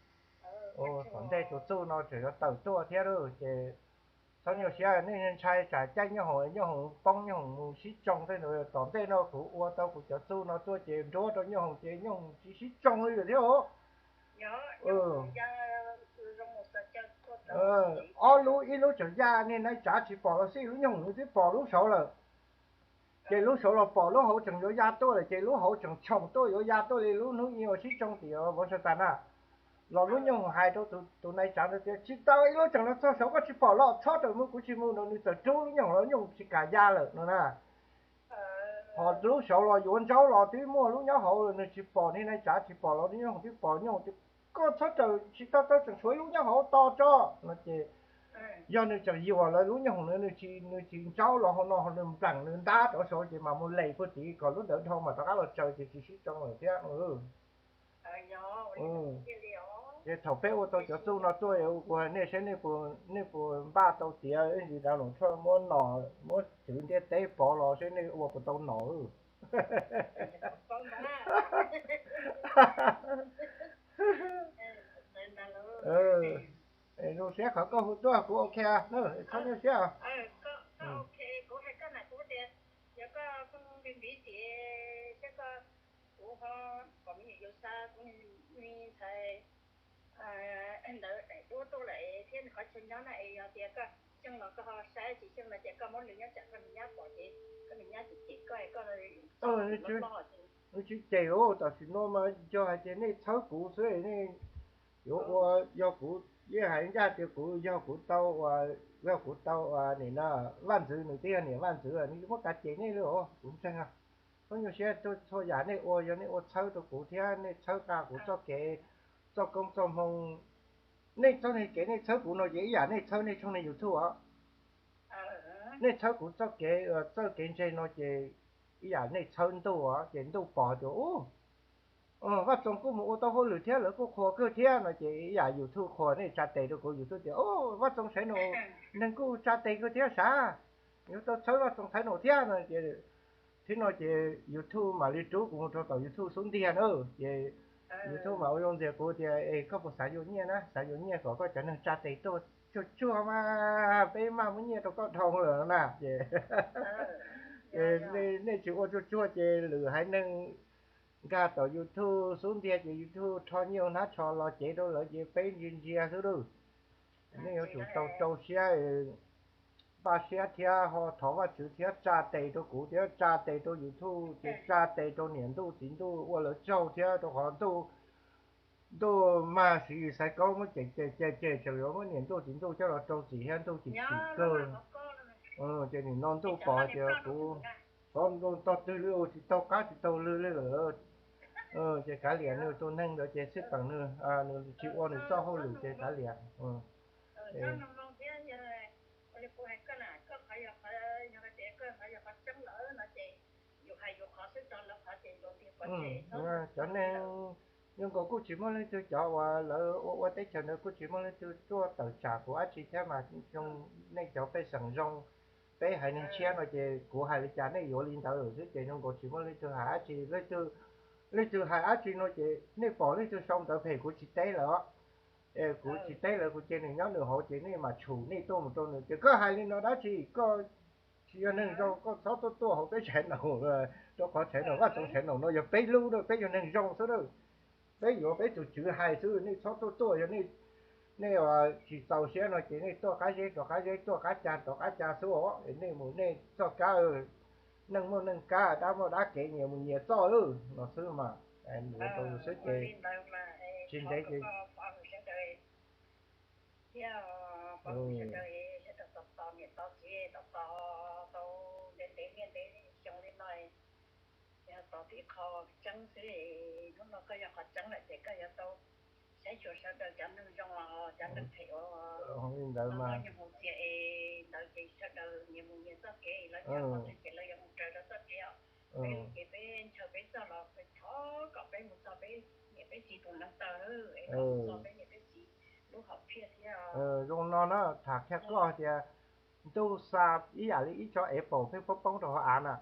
tom ntej tus txuj no tseem yuav tawm tuaj thiab lawm ces txhob nyuaj siab, nej ntshai tsam caij nyooj hoom, nyooj hoom poob nyooj hoom mus sib tsoo tej ntawd. Tom ntej no kuv ua tau kuv cov txuj no tuaj ces nruab rau nyooj hoom ces nyooj hoom tsis sib tsoo li lawm thiab os. Ob lub, ib lub tseem ya, niag naiv tsav tsis pom los xij, lub nyooj hoom twb pom lub saud lawm. Ces lub saud los pom lub hauv tseem yuav ya tuaj lawm, ces lub hauv tseem tshoom tuaj yuav ya tuaj li lub hnub ib uas sib tsoo tim vauv sa tas na. Los lub nyooj hoom hais rau tus naiv tsav ntawd tias tsis tau, ib lub tseem los txog saud koj tsis pom los txhob rawm mus, kuv tsis mus no, nws txawm rub lub nyooj hoom los nyooj tsis kam ya lawm no na. Ho lub saud los yuav ntsaub los twb muaj lub nyob hauv, nws tsis pom, niag naiv tsav tsis pom los lub nyooj hoom twb pom, nyooj hoom tias koj txhob rawm, tsis tau, tau tseem tshuav ib lub nyob hauv tos tso no ces yog nws tseem yuam lawv lub nyooj hoom na, nws tsis, nws tsis ntsaub los hauv no, nws npleem nws ntab rov saud ces mas mus les puag tid kom lub ntawd dhau mas rov qab los tsaws ces tsis sib tsoo lawm thiab. Ces thaum peb ua tau cov txuj no tuaj, kuv hais nej seb nej puas npaj tau tiav ntsis dav los tshuaj muab nom, muab txwv ntiaj teb pov los seb nej ua puas tau nom. Zoo siab qhov koj hu tuaj kuv ok na, txhob nyuaj siab. Ntawd daim duab tuaj lawm thiab nws qhov chaw nyob na, es yog tias koj xyeej los koj ho saib, tsis xyeej no ces koj muab nws nyob tsam koj niam nyab pom ces koj niam nyab cem cem koj, koj loj loj ces. Nws tsis cem os, tam sim no mas yog hais tias nej txhawb kuv xwb, nej yuav ua, yog kuv, yeej hais ncaj tias kuv yog kuv tau, yog kuv tau nim no Vaj Ntxwv, nws twb yog niam Vaj Ntxwv, nws tsis muab kav cem nej li os, kuv ntseeg. Txhob nyuaj siab, txhua yam nej ua yog nej ua txhawb rau kuv thiab nej txhawb nqa kuv txoj kev, txoj koob txoj hmoo. Nej txoj kev nej txhawb kuv no ces ib yam nej txhawb nej tshooj nej YouTube os. Nej txhawb kuv txoj kev, txoj kev ntse no ces ib yam nej txhawb ntuj os, ces ntuj pom tias Vaj Txoos kuj mus ua tau hauj lwm thiab, lawv kuj qhuas kawg thiab no ces ib yam YouTube qhuas, nej tsa tes rau kuv, YouTube tias Vaj Txoos saib no, neeg kuj tsa tes kawg thiab sav, yuav tau txhawb Vaj Txoos thaiv no thiab no ces, thiab no ces YouTube mam li rub kuv mus rau tom YouTube xub ntiag na, ces YouTube mam ua zoo ntxias kuv tias es koj puas xav yuav nyiaj na, xav yuav nyiaj kom koj cov neeg tsa tes tuaj tsuag tsuag mas peb maj muab nyiaj rau koj dhau lawm no na ces, es nej tsis ua tsuag tsuag ces lwm haiv neeg nkag tom YouTube xub ntiag ces YouTube rho nyiaj hnab tsho los cev rau lawv ces peb ntsia ntsia xwb lauj. Nej yuav tsum tau rau siab, npaj siab thiab ho thov Vajtswv thiab tsa tes rau kuv thiab tsa tes rau YouTube ces tsa tes rau niam ntuj txiv ntuj ua lawv tsaug thiab rau qhov ntuj, ntuj mag siv xaiv kaub muab cem cem cem cem tseem yuav muab niam ntuj txiv ntuj coj los rau txim thiab ntuj cem txim kawg. Ces nim no ntuj pom tias kuv, qhov tog twg li ua tsis tau qab tsis tau lw li lawm. Ces kav liam nws, tus neeg ntawd ces xij peem nws, nws tsis ua nws txoj hauj lwm ces kav liam. Cov neeg Zoo nkaus kuj tsis muaj leej twg cov uas lawv ua ua teb chaws ntawd kuj tsis muaj leej twg tuaj tawm tsam kuv dab tsi thiab mas zoo, nej cov pej xeem zoo, peb haiv neeg tshiab no ces kuv hais li cas nej yuav li ntawd lawm xwb ces zoo nkaus tsis muaj leej twg hais dab tsi, leej twg hais dab tsi no ces nej pom leej twg sau ntawv phem kuv tsis teb lawm os. Kuv tsis teb lawm, kuv cia nws nyob nws hauv ces nej mam tshum nej tuaj mus rau nws tias koj hais li no dab tsi, koj tsis yog neeg zoo, koj txhob tuaj tuaj hauv peb channel, rau qhov channel Vaj Txoov channel no yog peb lub na, peb yog neeg zoo xwb na. Peb yuav peb tus tswv hais xwb, nej txhob tuaj tuaj, yog nej, nej tsis txaus siab no ces nej tuaj qab zeb rov qab zeb, tuaj qab ca rov qab ca xwb os, nej mus nej txoj kab, neeg muaj neeg kab, dab muaj dab kev, nyias mus nyias txoj no xwb mas. Ua rau xwb ces tsis ntev ces thiab pab sawv daws sawv daws tos tos niam tos txiv tos tos tau ntev ntev niaj ntev xyoo li no, yog tos tib qho tseeb xwb. Hnub no koj yog qhov tseeb lawm ces koj yuav tau saib xyuas sawv daws cov neeg zoo los cov neeg phem uas li ntawd mas nyob hauv txias es ntawd ces sawv daws nyias mus nyias txoj kev, lawv cov qhov tseeb ces lawv yuav mus raws lawv txoj kev os. Peb ces peb ntshaw peb txoj los thov kom peb mus txog peb niam peb txiv tus neev taw, es kom mus txog peb niam peb txiv lub hom phiaj thiab. Zoo no na, tham qhia koj tias ntuj xa ib yam li ib tsob apple pheej poob poob rau hauv av na,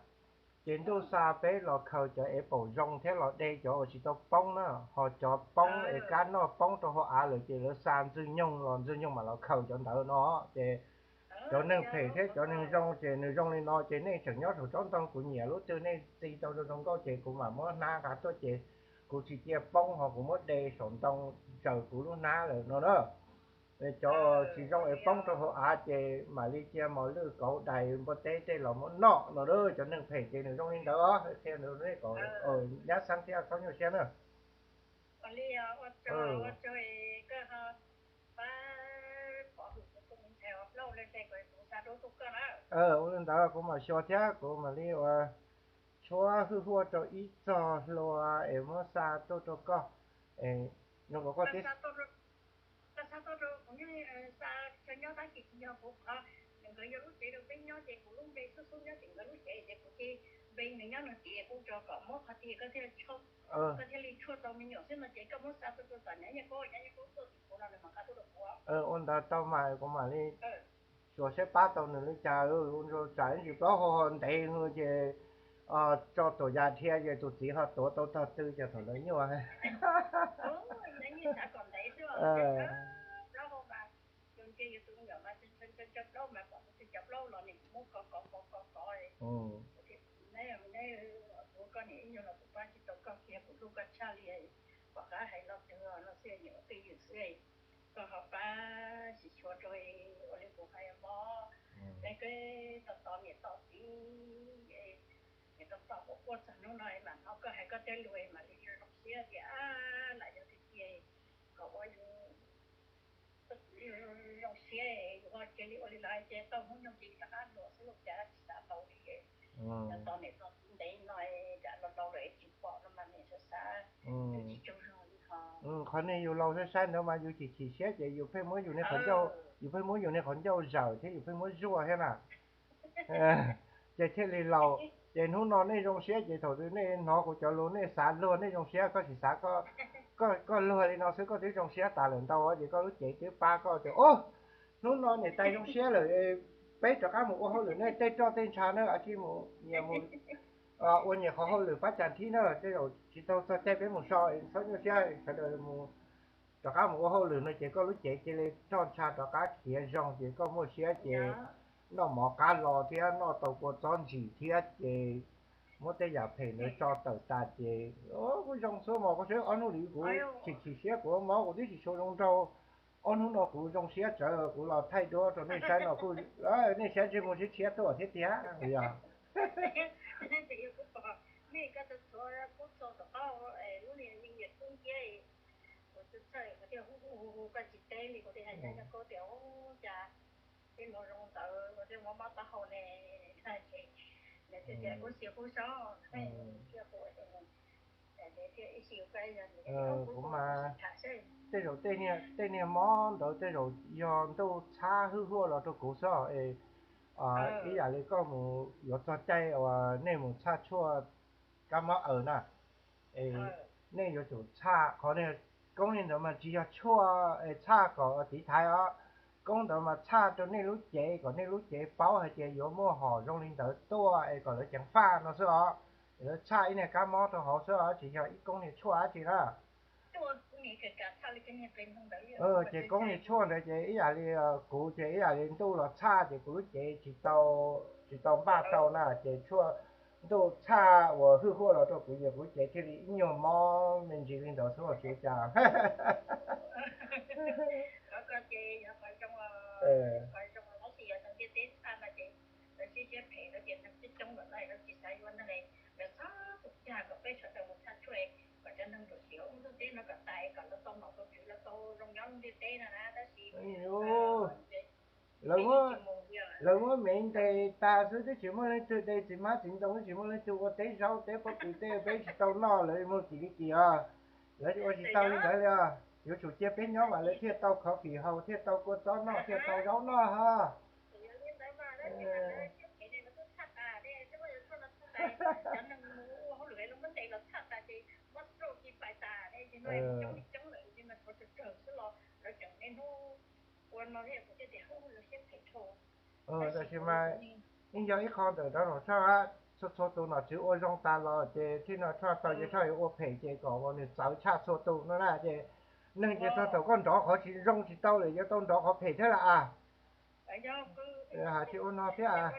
ces ntuj xa peb los khaws cov apple zoo thiab los de cov uas tsis tau poob na, ho cov poob es kab noj poob rau hauv av lawm ces lawv xa ntxwg nyoog los ntxwg nyoog mam los khaws cov ntawd no. Ces cov neeg phem thiab cov neeg zoo ces nws zoo li no ces nej tseem nyob saum tsob ntoo, kuv nyiam lub twg nej txi tau zoo zoo nkauj ces kuv mam muab hnab nqa tuaj ces kuv tsis cia poob ho kuv muab de saum ntoo tsaws kuv lub hnab lawm no na. Cov tsis zoo es poob rau hauv av ces mam li cia mos lwj kauv dais npua teb tej los muab noj no. Cov neeg phem ces nws zoo li ntawd os, qhia ntawd kom nyab xeeb thiab txhob nyuaj siab na. Ua li ntawd kuv mam xyuas thiab kuv mam li ua tshuab hwj huaj rau ib txog hlua es muab xa tuaj rau koj. Zoo nkaus koj tib Ua ntawd tau mas kuv mam li xyuas saib pab tau nws li cas, tsam ib ntsis plaub hau ntev nws ces tso tuam yas dhia ces tus txiv ho tuav tau tog twg ces thaum ntawd nyuaj. Koj ho pab sim xyuas rau ua li kuv hais os, peb tos tos niam tos txiv, niam tos tos quaj quaj txog hnub no mam hnov koj hais koj tej lus mam li zoo siab tias lam yog tiag tiag kom ua zoo siab yus ho cia li ua li lawv hais ces tau hnub nyoog ces yus rov qab hluas xwb los cas tsis xav laus li. Tos niam tos txiv ntev no cas laus laus lawm tsis pom no mas niam xav xav tsis tsaug zog li ho. Qhov niag yus laus saib saib ntawd mas yus chim chim siab ces yus pheej muab yus niag qhov ncauj, yus pheej muab yus niag qhov ncauj zawm thiab yus pheej muab zuaj thiab na. Ces thiaj li laus. Ces hnub no nej zoo siab ces thaum twg nej hnov kuv cov lus nej xav luag nej zoo siab, koj tsis xav, koj luag li no xwb koj twb zoo siab tas lawm ntau ces koj lub cev twb pab koj tias, o, hnub no niam tais zoo siab lawm, peb rov qab mus ua hauj lwm, nej tej roj tej ntsha na, a tsij mus nyias mus ua nyias qhov hauj lwm pab cas thib na, tej zaum tsis tau txog caij peb mus so, txhob nyuaj siab, sawv daws mus rov qab mus ua hauj lwm no ces koj lub cev cia li roj ntsha rov qab khiav zoo ces koj muaj siab ces noj mov qab los thiab noj tau kua txob ntsim thiab ces muab tej yam phem ntawd tso tawm tas ces kuj zoo xwb mas. Koj saib ob hnub li kuv chim chim siab kuv mob kuv twb tsis tshua zoo nraug, ob hnub no kuv zoo siab tsawv kuv los thaij duab rau nej saib no kuj, nej saib ntsej muag tshiab tshiab tuaj thiab tiag yog. Kuv mas tej zaum tej niag mob ntawd tej zaum yog ntuj txhab hwj huaj los rau kuv xwb es ib yam li koj mus yuav txog caij uas nej mus txhaj tshuaj kab mob aws na es nej yuav tsum txhaj qhov, koob li ntawd mas tsis yog tshuaj, txhaj kom tiv thaiv os. Koob ntawd mas txhaj rau nej lub cev kom nej lub cev paub hais tias yuav muaj hom zoo li ntawd tuaj es kom lawv ceev faj no xwb os. Lawv txhaj ib niag kab mob rau hauv xwb os, tsis yog ib koob niag tshuaj dab tsi na. Ces koob niag tshuaj ntawd ces ib yam li kuv ces ib yam li ntuj los txhaj ces kuv lub cev tsis tau, tsis tau npaj tau na, ces tshuaj, ntuj txhaj uas hwj huaj los rau kuv ces kuv lub cev thiaj li ib nyuag mob me ntsis li ntawd xwb os tsis ua cas. Lawv muab, lawv muab me ntes tas xwb twb tsis muaj leej twg, de txiv hmab txiv ntoo twb tsis muaj leej twg ua teb zaub teb pob kws tej peb tsis tau noj, lawv muag kim li kim os. Lawv ua tsis tau li ntawd li os, yuav tsum cia peb nyob mas lawv thiaj tau coffee haus, thiaj tau kua txob noj, thiaj tau zaub noj ho. Tab sis mas yeej yog ib qho ntawm rau nom tshaj, txhua txhua tus nom tswv ua zoo tas los ces thiaj no tshaj tau, ces tshaj yuav ua phem ces kom nws txawv tshaj txhua tus no na. Ces neeg ces txog thaum koj nrov qhov tsis zoo tsis tau lawm yuav tau nrov qhov phem thiab lawm a. Hais tsis ua no thiab.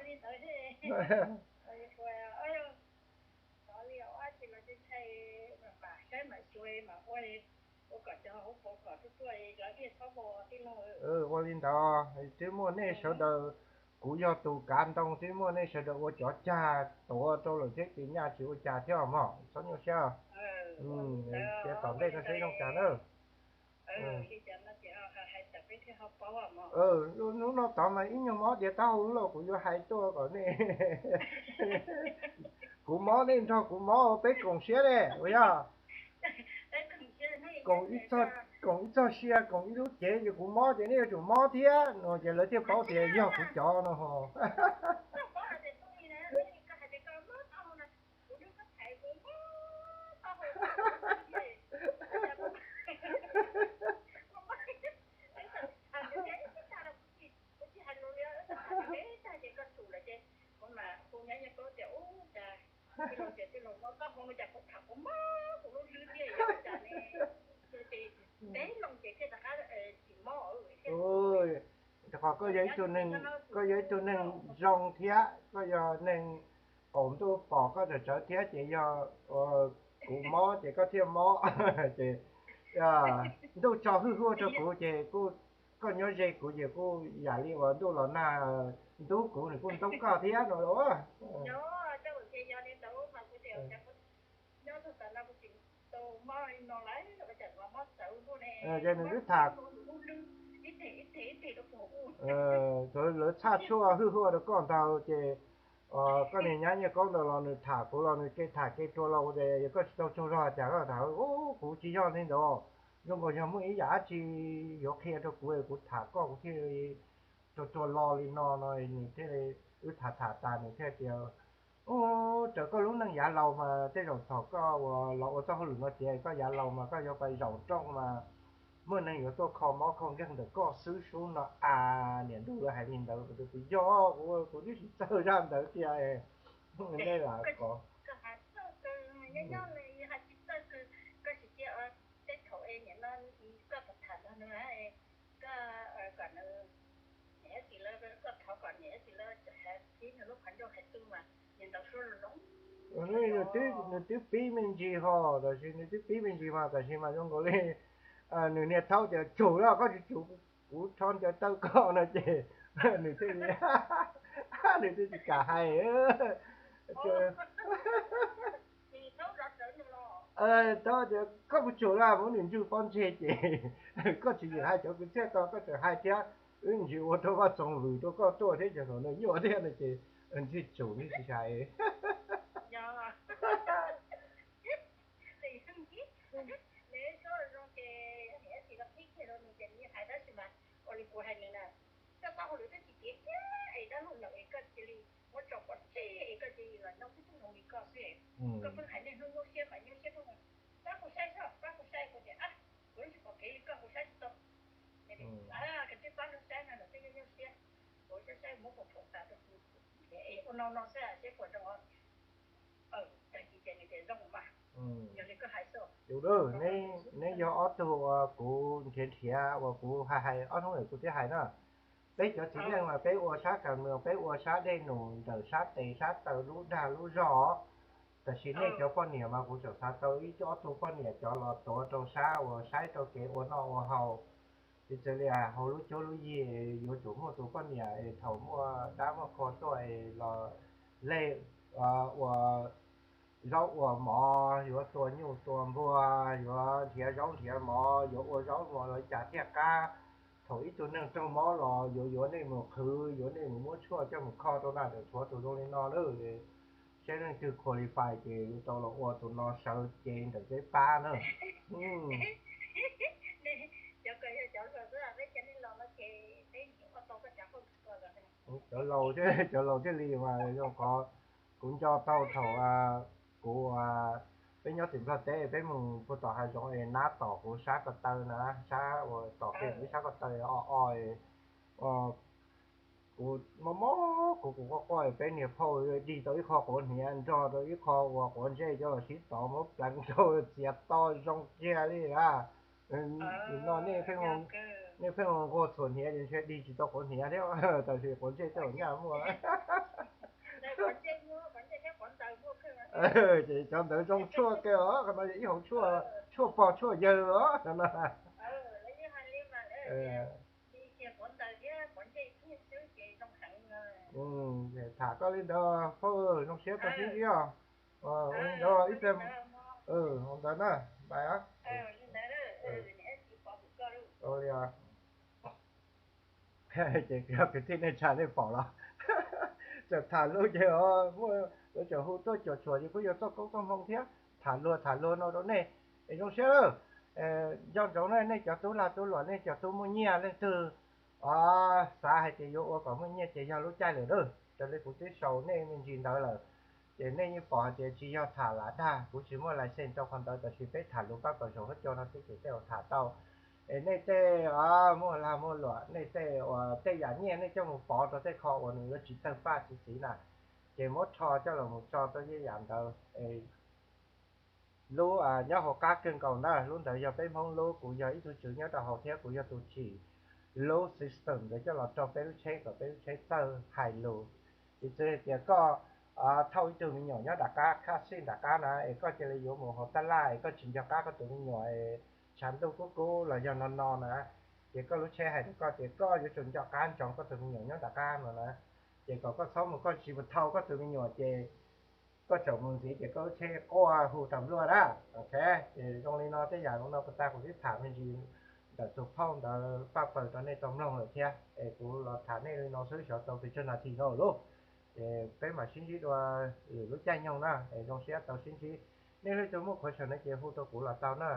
Ua li ntawd twb muaj nej sawv daws, kuv yog tus kav ntoo, twb muaj nej sawv daws ua cov cag tuav rau lawm thiab ces nyaj tsis ua cas thiab mog, txhob nyuaj siab. Cia tom ntej no seb zoo cas na. Hnub no tod mas ib nyuag mob diav taub hau loj kuv yuav hais tuaj kom nej, kuv mob nej nrog kuv mob peb koom siab ne uas yog koom ib txoj sia koom ib lub cev, ces kuv mob ces nej yuav tsum mob thiab no ces lawv thiaj paub tias yog kuv cov no ho. Qhov koj yog ib tug neeg, koj yog ib tug neeg zoo thiab koj yog neeg qaum ntuj pom koj tsawv tsawv thiab ces yog kuv mob ces koj thiaj mob. Ces ntuj tso hwj huaj rau kuv ces kuj, koj nyob ze kuv ces kuj yam li uas ntuj los nag ntub kuv nws kuj ntub koj thiab no. Ces nws wb tham, lawv txhaj tshuaj hwj huaj rau koj ntag ces koj niag nyab Nyiaj Kaub ntawd los nws tham kuv los nws ke tham ke rua los ua tias yog koj tsis tau tsaug zog cas koj tham, kuv tsis yog li ntawd. Zoo nkaus yog muaj ib yam dab tsi yuav qhia rau kuv, kuv tham koj kuv thiaj li rua rua lo li no no nws thiaj li, wb tham tham tas nws thiaj tias, ub, raws koj lub neej yav laus mas tej zaum thaum koj uas los ua txoj hauj lwm no tiav koj yav laus mas koj yuav pais zaum rooj mas muaj neeg yuav tuaj kho mob kho nkeeg ntawm koj xwb sub no a. Niam ntuj lawv hais li ntawd kuv yog kuv, kuv twb tsis txawj zaj ntawd tiag. Nej lam kov Nws twb pib me ntsis ho, tab sis nws twb pib me ntsis mas tab sis mas zoo nkaus li nws niag thaub tias tsum lawm koj tsis tsum, kuv rho ncaws taw koj no ces nws thiaj li, nws thiaj tsis kam hais. Thaub tias koj puas tsum lawm, muab nws ntswj pob ntseg ces koj tsis yeem hais cov kwv txhiaj ko koj tseem hais thiab, wb ntsis ua rau vaj txoov vwm rau koj tuaj thiab ces thaum nws nyuaj thiab no ces ntswj tsum ntswj tsis hais. Ua no no xwb seb puas zoo. Tag kis ces nws tias zoo mas. Yog li koj hais xwb. Yus, neb yog ob tug uas kuv nrhiav nrhiav uas kuv hais hais ob hnub ntawd kuv twb hais na. Peb cov txiv neej mas peb ua sab kas mws, peb ua sab dej num ntawm sab tes sab taw lub dag lub zog. Tab sis nej cov poj niam mas kuv tseem xav tau ib ob tug poj niam cov los tuav rau sab uas saib rau kev ua noj ua haus. Piv txwv li hauv lub cuab lub yig yuav tsum muaj tus poj niam es thaum muaj dab muaj qhua tuaj es los leg ua zaub ua mov, yuav tua nyuj tua npua, yuav nrhiav zaub nrhiav mov, yuav ua zaub mov los cas thiaj qab. Thaum ib tug neeg raug mob los yuav yuav nej mus qhwv, yuav nej mus muab tshuaj coj mus kho rau na, tshuav tus zoo li no lawm. Saib leej twg qualify ces yuav tau los ua tus no sawv cev ntawm peb pab na. Cov laus thiaj, cov laus thiaj li mas zoo qhov kuv nco tau thaum kuv, peb nyob tim Nplog teb peb mus puag tom hav zoov es nab tom kuv sab ko taw na, sab uas tom kev ib sab ko taw o o, kuv mob mob kuv kuv quaj quaj peb niag phauj dig tau ib qho quav hniav nrog rau ib qho uas quav ntsej coj los sib tov muab pleev rau txiav to zoo kiag li na. No nej pheej, nej pheej nquag txhuam hniav ces ntshe dig tsis tau quav hniav thiab, tab sis quav ntsej tej zaum nyaj muaj. Ces cov ntawd zoo tshuaj kawg os, qhov no yog ib hauv tshuaj, tshuaj pog tshuaj yawg os no. Tham koj li ntawd phauj, zoo siab tau sib ntsib os. Ua li ntawd ib pliag, hauv ntawd na, bye. Ces yog kwv tij neej tsa nej pom los tseem tham lus ces muaj lawv tseem hu tuaj cuam tshuam ces kuj yuav txoj koob txoj hmoo thiab. Tham luag tham luag no rau nej es zoo siab lawm. Nco ntsoov na, nej cov tub lag tub luam, nej cov tub muaj nyiaj leej twg xav hais tias yuav ua kom muaj nyiaj ces yog lub caij lawm lauj. Raws li kuv twb sau nej me ntsis ntawd lawm, ces nej yeej pom hais tias tsis yog tham lam dag, kuv tsis muaj license rau qhov ntawd, tab sis peb tham lus pab pawg saum huab cua no xwb ces tej zaum tham tau. Es nej tej muaj lag muaj luam, nej tej uas tej yam nyiaj nej coj mus pov rau tej qho uas nws yuav tsis tawg paj txiv txiv na, ces muab rho coj los mus tso rau tej yam ntawd. Lub nyob hauv qab kawg nkaus ntawd, lub ntawd yog peb Hmoob lub, kuv yog ib tug tswv nyob rau hauv thiab kuv yog tus tsim lub system ntawd coj los rau peb lub tsheb kom peb lub tsheb txawj hais lus. Piv txwv hais tias koj thauj ib tug me nyuam nyob nram qab, khab xij nram qab na, es koj cia li yuav mus hauv tab laj es koj tsis nco qab koj tus me nyuam es tshav ntuj kub kub los yog no no na, ces koj lub tsheb hais rau koj tias koj yuav tsum nco qab ntsoov koj tus me nyuam nyob nram qab no na. Ces kom koj txhob mus, koj tsis mus thauj koj tus me nyuam ces koj tseem mus ntxiv ces koj lub tsheb quaj hu tas npluaj na. Ok, ces zoo li no tej yam zoo no puas tag kuv twb tham me ntsis ntawm tus phauj ntawd paj pawg rau nej tau mloog lawm thiab, es kuv los tham nej li no xwb xyov tau pes tsawg nas this no lauj. Ces peb mam sib ntsib dua lwm lub caij nyoog na, es zoo siab tau sib ntsib. Nej leej twg muaj qhuav xeem no ces hu rau kuv los tau na.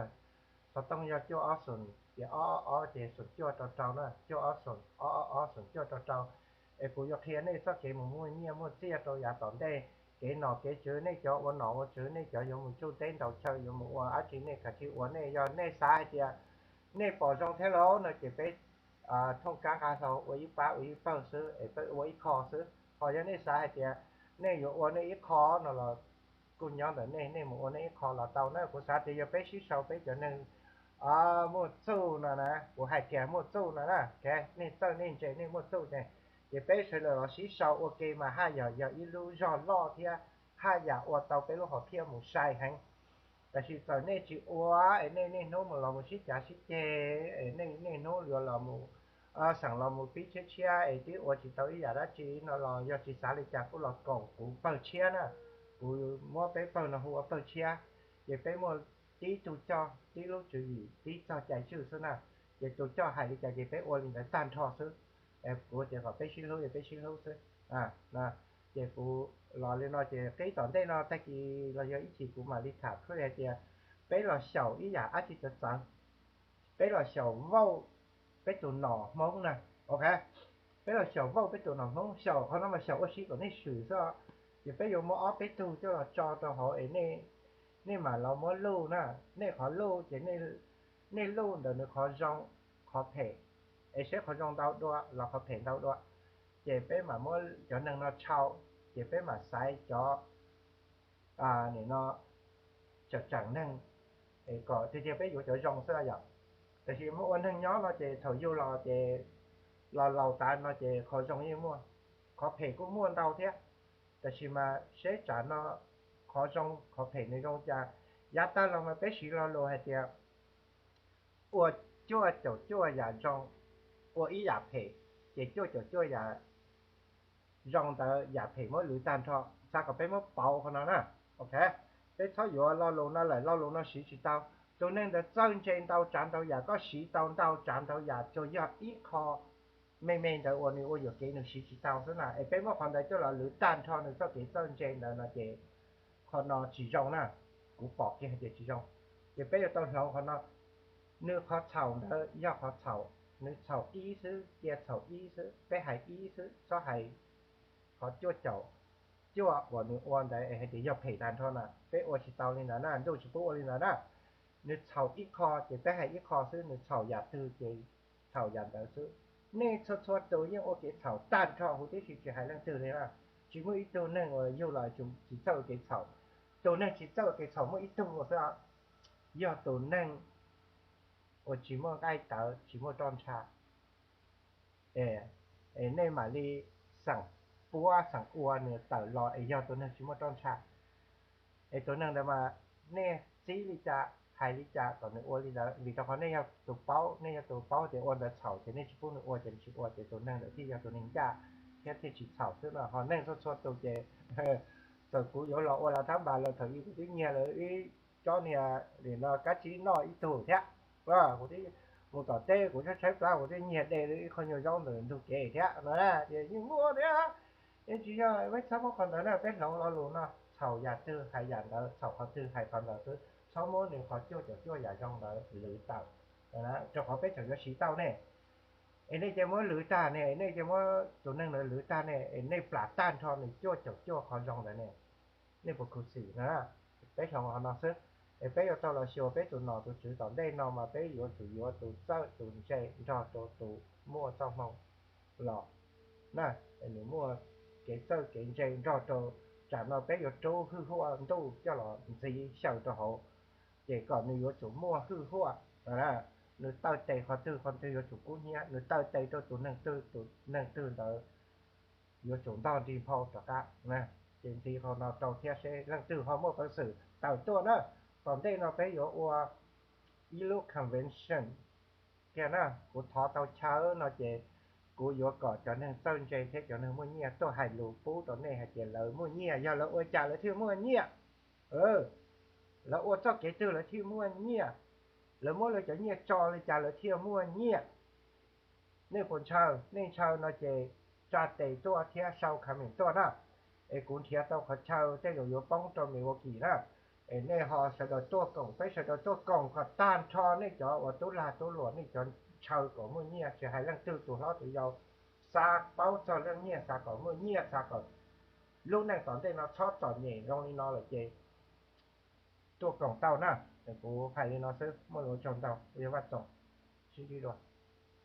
Xov tooj yog cuaj ob xoom, ces ob ob ob, ces xoom cuaj rau rau na, cuaj ob xoom ob ob ob xoom cuaj rau rau. Es kuv yuav qhia nej txoj kev mus muaj nyiaj muaj txiaj rau yav tom ntej, kev nom kev tswv, nej cov ua nom ua tswv, nej cov yuav mus tsuj teb ntaus chaw, yuav mus ua dab tsi nej kav tsij ua. Nej yog nej xav hais tias nej pom zoo thiab lauj no ces peb thooj kab nqa hlau ua ib pab ua ib pawg xwb es peb ua ib qho xwb. Ho yog nej xav hais tias nej yuav ua nej ib qho no los kuj nyob ntawm nej, nej mus ua nej ib qho los tau na. Kuv xav tias yog peb sib sau peb cov neeg muaj txuj no na, kuv hais kiag muaj txuj no na, nej txawj nej ntse nej muaj txuj ne, ces peb sawv daws los sib sau ua ke mas haj yam yog ib lub zog loj thiab haj yam ua tau peb lub hom phiaj mus sai heev. Tab sis txawm nej tsis ua es nej niaj hnub mus los mus sib cav sib ceg es nej niaj hnub yuav los mus xeem los mus pib tshiab tshiab es twb ua tsis tau ib yam dab tsi no los yog tsis xav li cas kuj los koom kuv pawg tshiab na. Kuv muab peb pawg no hu ua pawg tshiab, ces peb muaj tib tug coj tib lub tswv yim tib txoj cai tswj xwb na. Ces tus coj hais li cas ces peb ua li ntawd tag nrho xwb. Kuv tias kom peb sib hlub ces peb sib hlub xwb. Ces kuv los li no ces qib tom ntej no tag kis los yog ib chim kuv mam li tham hais tias peb los xyaum ib yam dab tsi txawv txawv, peb los xyaum vauj peb tus nom Hmoob na. Ok, peb los xyaum vauj peb tus nom Hmoob, xyaum qhov no mas xyaum ua si kom nej swm xwb. Ces peb yuav muab ob peb tug coj los tso rau hauv es nej mam los muab luj na. Nej qhov luj ces nej luj ntawm nws qhov zoo qhov phem, es seb qhov zoo ntau dua los qhov phem ntau dua. ces peb mam muab cov neeg no tshau, ces peb mam xaiv cov, nim no, tseem tseem neeg, kom tiag tiag peb yuav cov zoo xwb yom. Tab sis muaj ua neeg nyob no ces thaum yug los ces, los laus tas no ces qhov zoo yeej muaj, qhov phem kuj muaj ntau thiab. Tab sis mas seb tsam no qhov zoo qhov phem nws zoo cas. Yav tag los mas peb siv lo lus hais tias ua cuaj caum cuaj yam zoo, ua ib yam phem, ces cuaj caum cuaj yam zoo ntawd yam phem muab lwv tag nrho. Xav kom peb muab pauv qhov no na. Ok, peb txhob yuav lo lus no lawm, lo lus no siv tsis tau. Tus neeg ntawd txawj ntse ntau tsav ntau yam, koj siv tau ntau tsav ntau yam, tsuas yog ib qho me me ntawd uas nws ua yuam kev nws siv tsis tau xwb na, es peb muab qhov ntawd coj los lwv tag nrho nws txoj kev txawj ntse ntawd no ces qhov no tsis zoo na. Kuv pom kiag hais tias tsis zoo, ces peb yuav tau hloov qhov no. Nws qhov txhaum ntawd yog qhov txhaum, nws txhaum ib xwb, cia txhaum ib xwb, peb hais ib xwb, txhob hais qhov cuaj caum cuaj uas nws ua ntawd es hais tias yog phem tag nrho na. Peb ua tsis tau li ntawd na, ntuj tsis pub ua li ntawd na. Nws txhaum ib qho ces peb hais ib qho xwb, nws txhaum yam twg ces txhaum yam ntawd xwb. Nej txhua txhua tus yeej ua kev txhaum tag nrho huv tib si, tsis hais leej twg li na. Tsis muaj ib tug neeg uas yug los tsis txawj ua kev txhaum. Tus neeg tsis txawj ua kev txhaum muaj ib tug xwb, yog tus neeg uas tsis muaj nqaij tawv, tsis muaj roj ntsha. Es nej mam li xeem puab xeem ua nws tawm los es yog tus neeg tsis muaj roj ntsha. Es tus neeg ntawd mas nej txib li cas hais li cas kom nws ua li ntawd, vim rau qhov nej yog tus paub, nej yog tus paub tias ua ntawd txhaum ces nej tsis pub nws ua ces nws tsis ua, ces tus neeg ntawd thiaj yog tus neeg ncaj thiab thiaj tsis txhaum xwb no. Ho neeg txhua txhua tus ces txawm kuv yuav los ua lav thab npas los thaum ub kuv twb nyiag lawv ib tsob niag li no kab tsib noj ib tug thiab. Kuv mus tom teb kuv tshaib tshaib plab kuv twb nyiag de lawv ib qho nyuag zaub ntawm ntug kev thiab no na, ces yeej muaj thiab. Es tsis yog, peb txhob muab qhov ntawd na, peb hloov lo lus no, txhaum yam twg hais yam ntawd, txhaum qhov twg hais qhov ntawd xwb, txhob muab nws qhov cuaj caum cuaj yam zoo ntawd lwv tawm, rau qhov peb tseem yuav siv tau ne. Es nej cia muab lwv tag ne, nej cia muab tus neeg ntawd lwv tag ne, es nej plam tag nrho nws cuaj caum cuaj qhov zoo ntawd ne. Nej puas khuv xim na? Peb hloov qhov no xwb, es peb yuav tau los xyuas peb tus nom tus tswv tom ntej no mas peb yuav tsum yuav tus txawj tus ntse nrog rau tus muaj txoj hmoo los na. Nws muaj kev txawj kev ntse nrog rau, tsam no peb yuav rub hwj huaj ntuj coj los ntxiv xyaw rau hauv, ces kom nws yuav tsum muaj hwj huaj. Nws taw tes qhov twg qhov twg yuav tsum kub hnyiab, nws taw tes rau tus neeg twg tus neeg twg ntawd yuav tsum ntog nrig nphau rov qab. Ces ntxiv qhov no rau thiab seb leej twg ho muaj peev xwm tawm tuaj na. Tom ntej no peb yuav ua ib lub convention thiab na. Kuv thov tau chaw no ces kuv yuav kom cov neeg txawj ntse thiab cov neeg muaj nyiaj tuaj hais lus pub rau nej hais tias lawv muaj nyiaj, yog lawv ua cas lawv thiaj muaj nyiaj. Lawv ua txoj kev twg lawv thiaj muaj nyiaj, lawv muab lawv cov nyiaj tso li cas lawv thiaj muaj nyiaj. Nej puas ntshaw? Nej ntshaw no ces tsa tes tuaj thiab sau comment tuaj na. Es kuv nrhiav tau qhov chaw tej zaum yuav poob rau Milwaukee na. Es nej ho sawv daws tuaj koom, peb sawv daws tuaj koom kom tag nrho nej cov uas tub lag tub luam, nej cov ntshaw kom muaj nyiaj, tsis hais leej twg tus hlob tus yau xav paub txog leej nyiaj, xav kom muaj nyiaj, xav kom lub neej tom ntej no txhob txom nyem zoo li no lawm ces tuaj koom tau na. Kuv hais li no xwb, muaj lus ua tsaug ntau, yog Vaj Txoos, sib ntsib dua.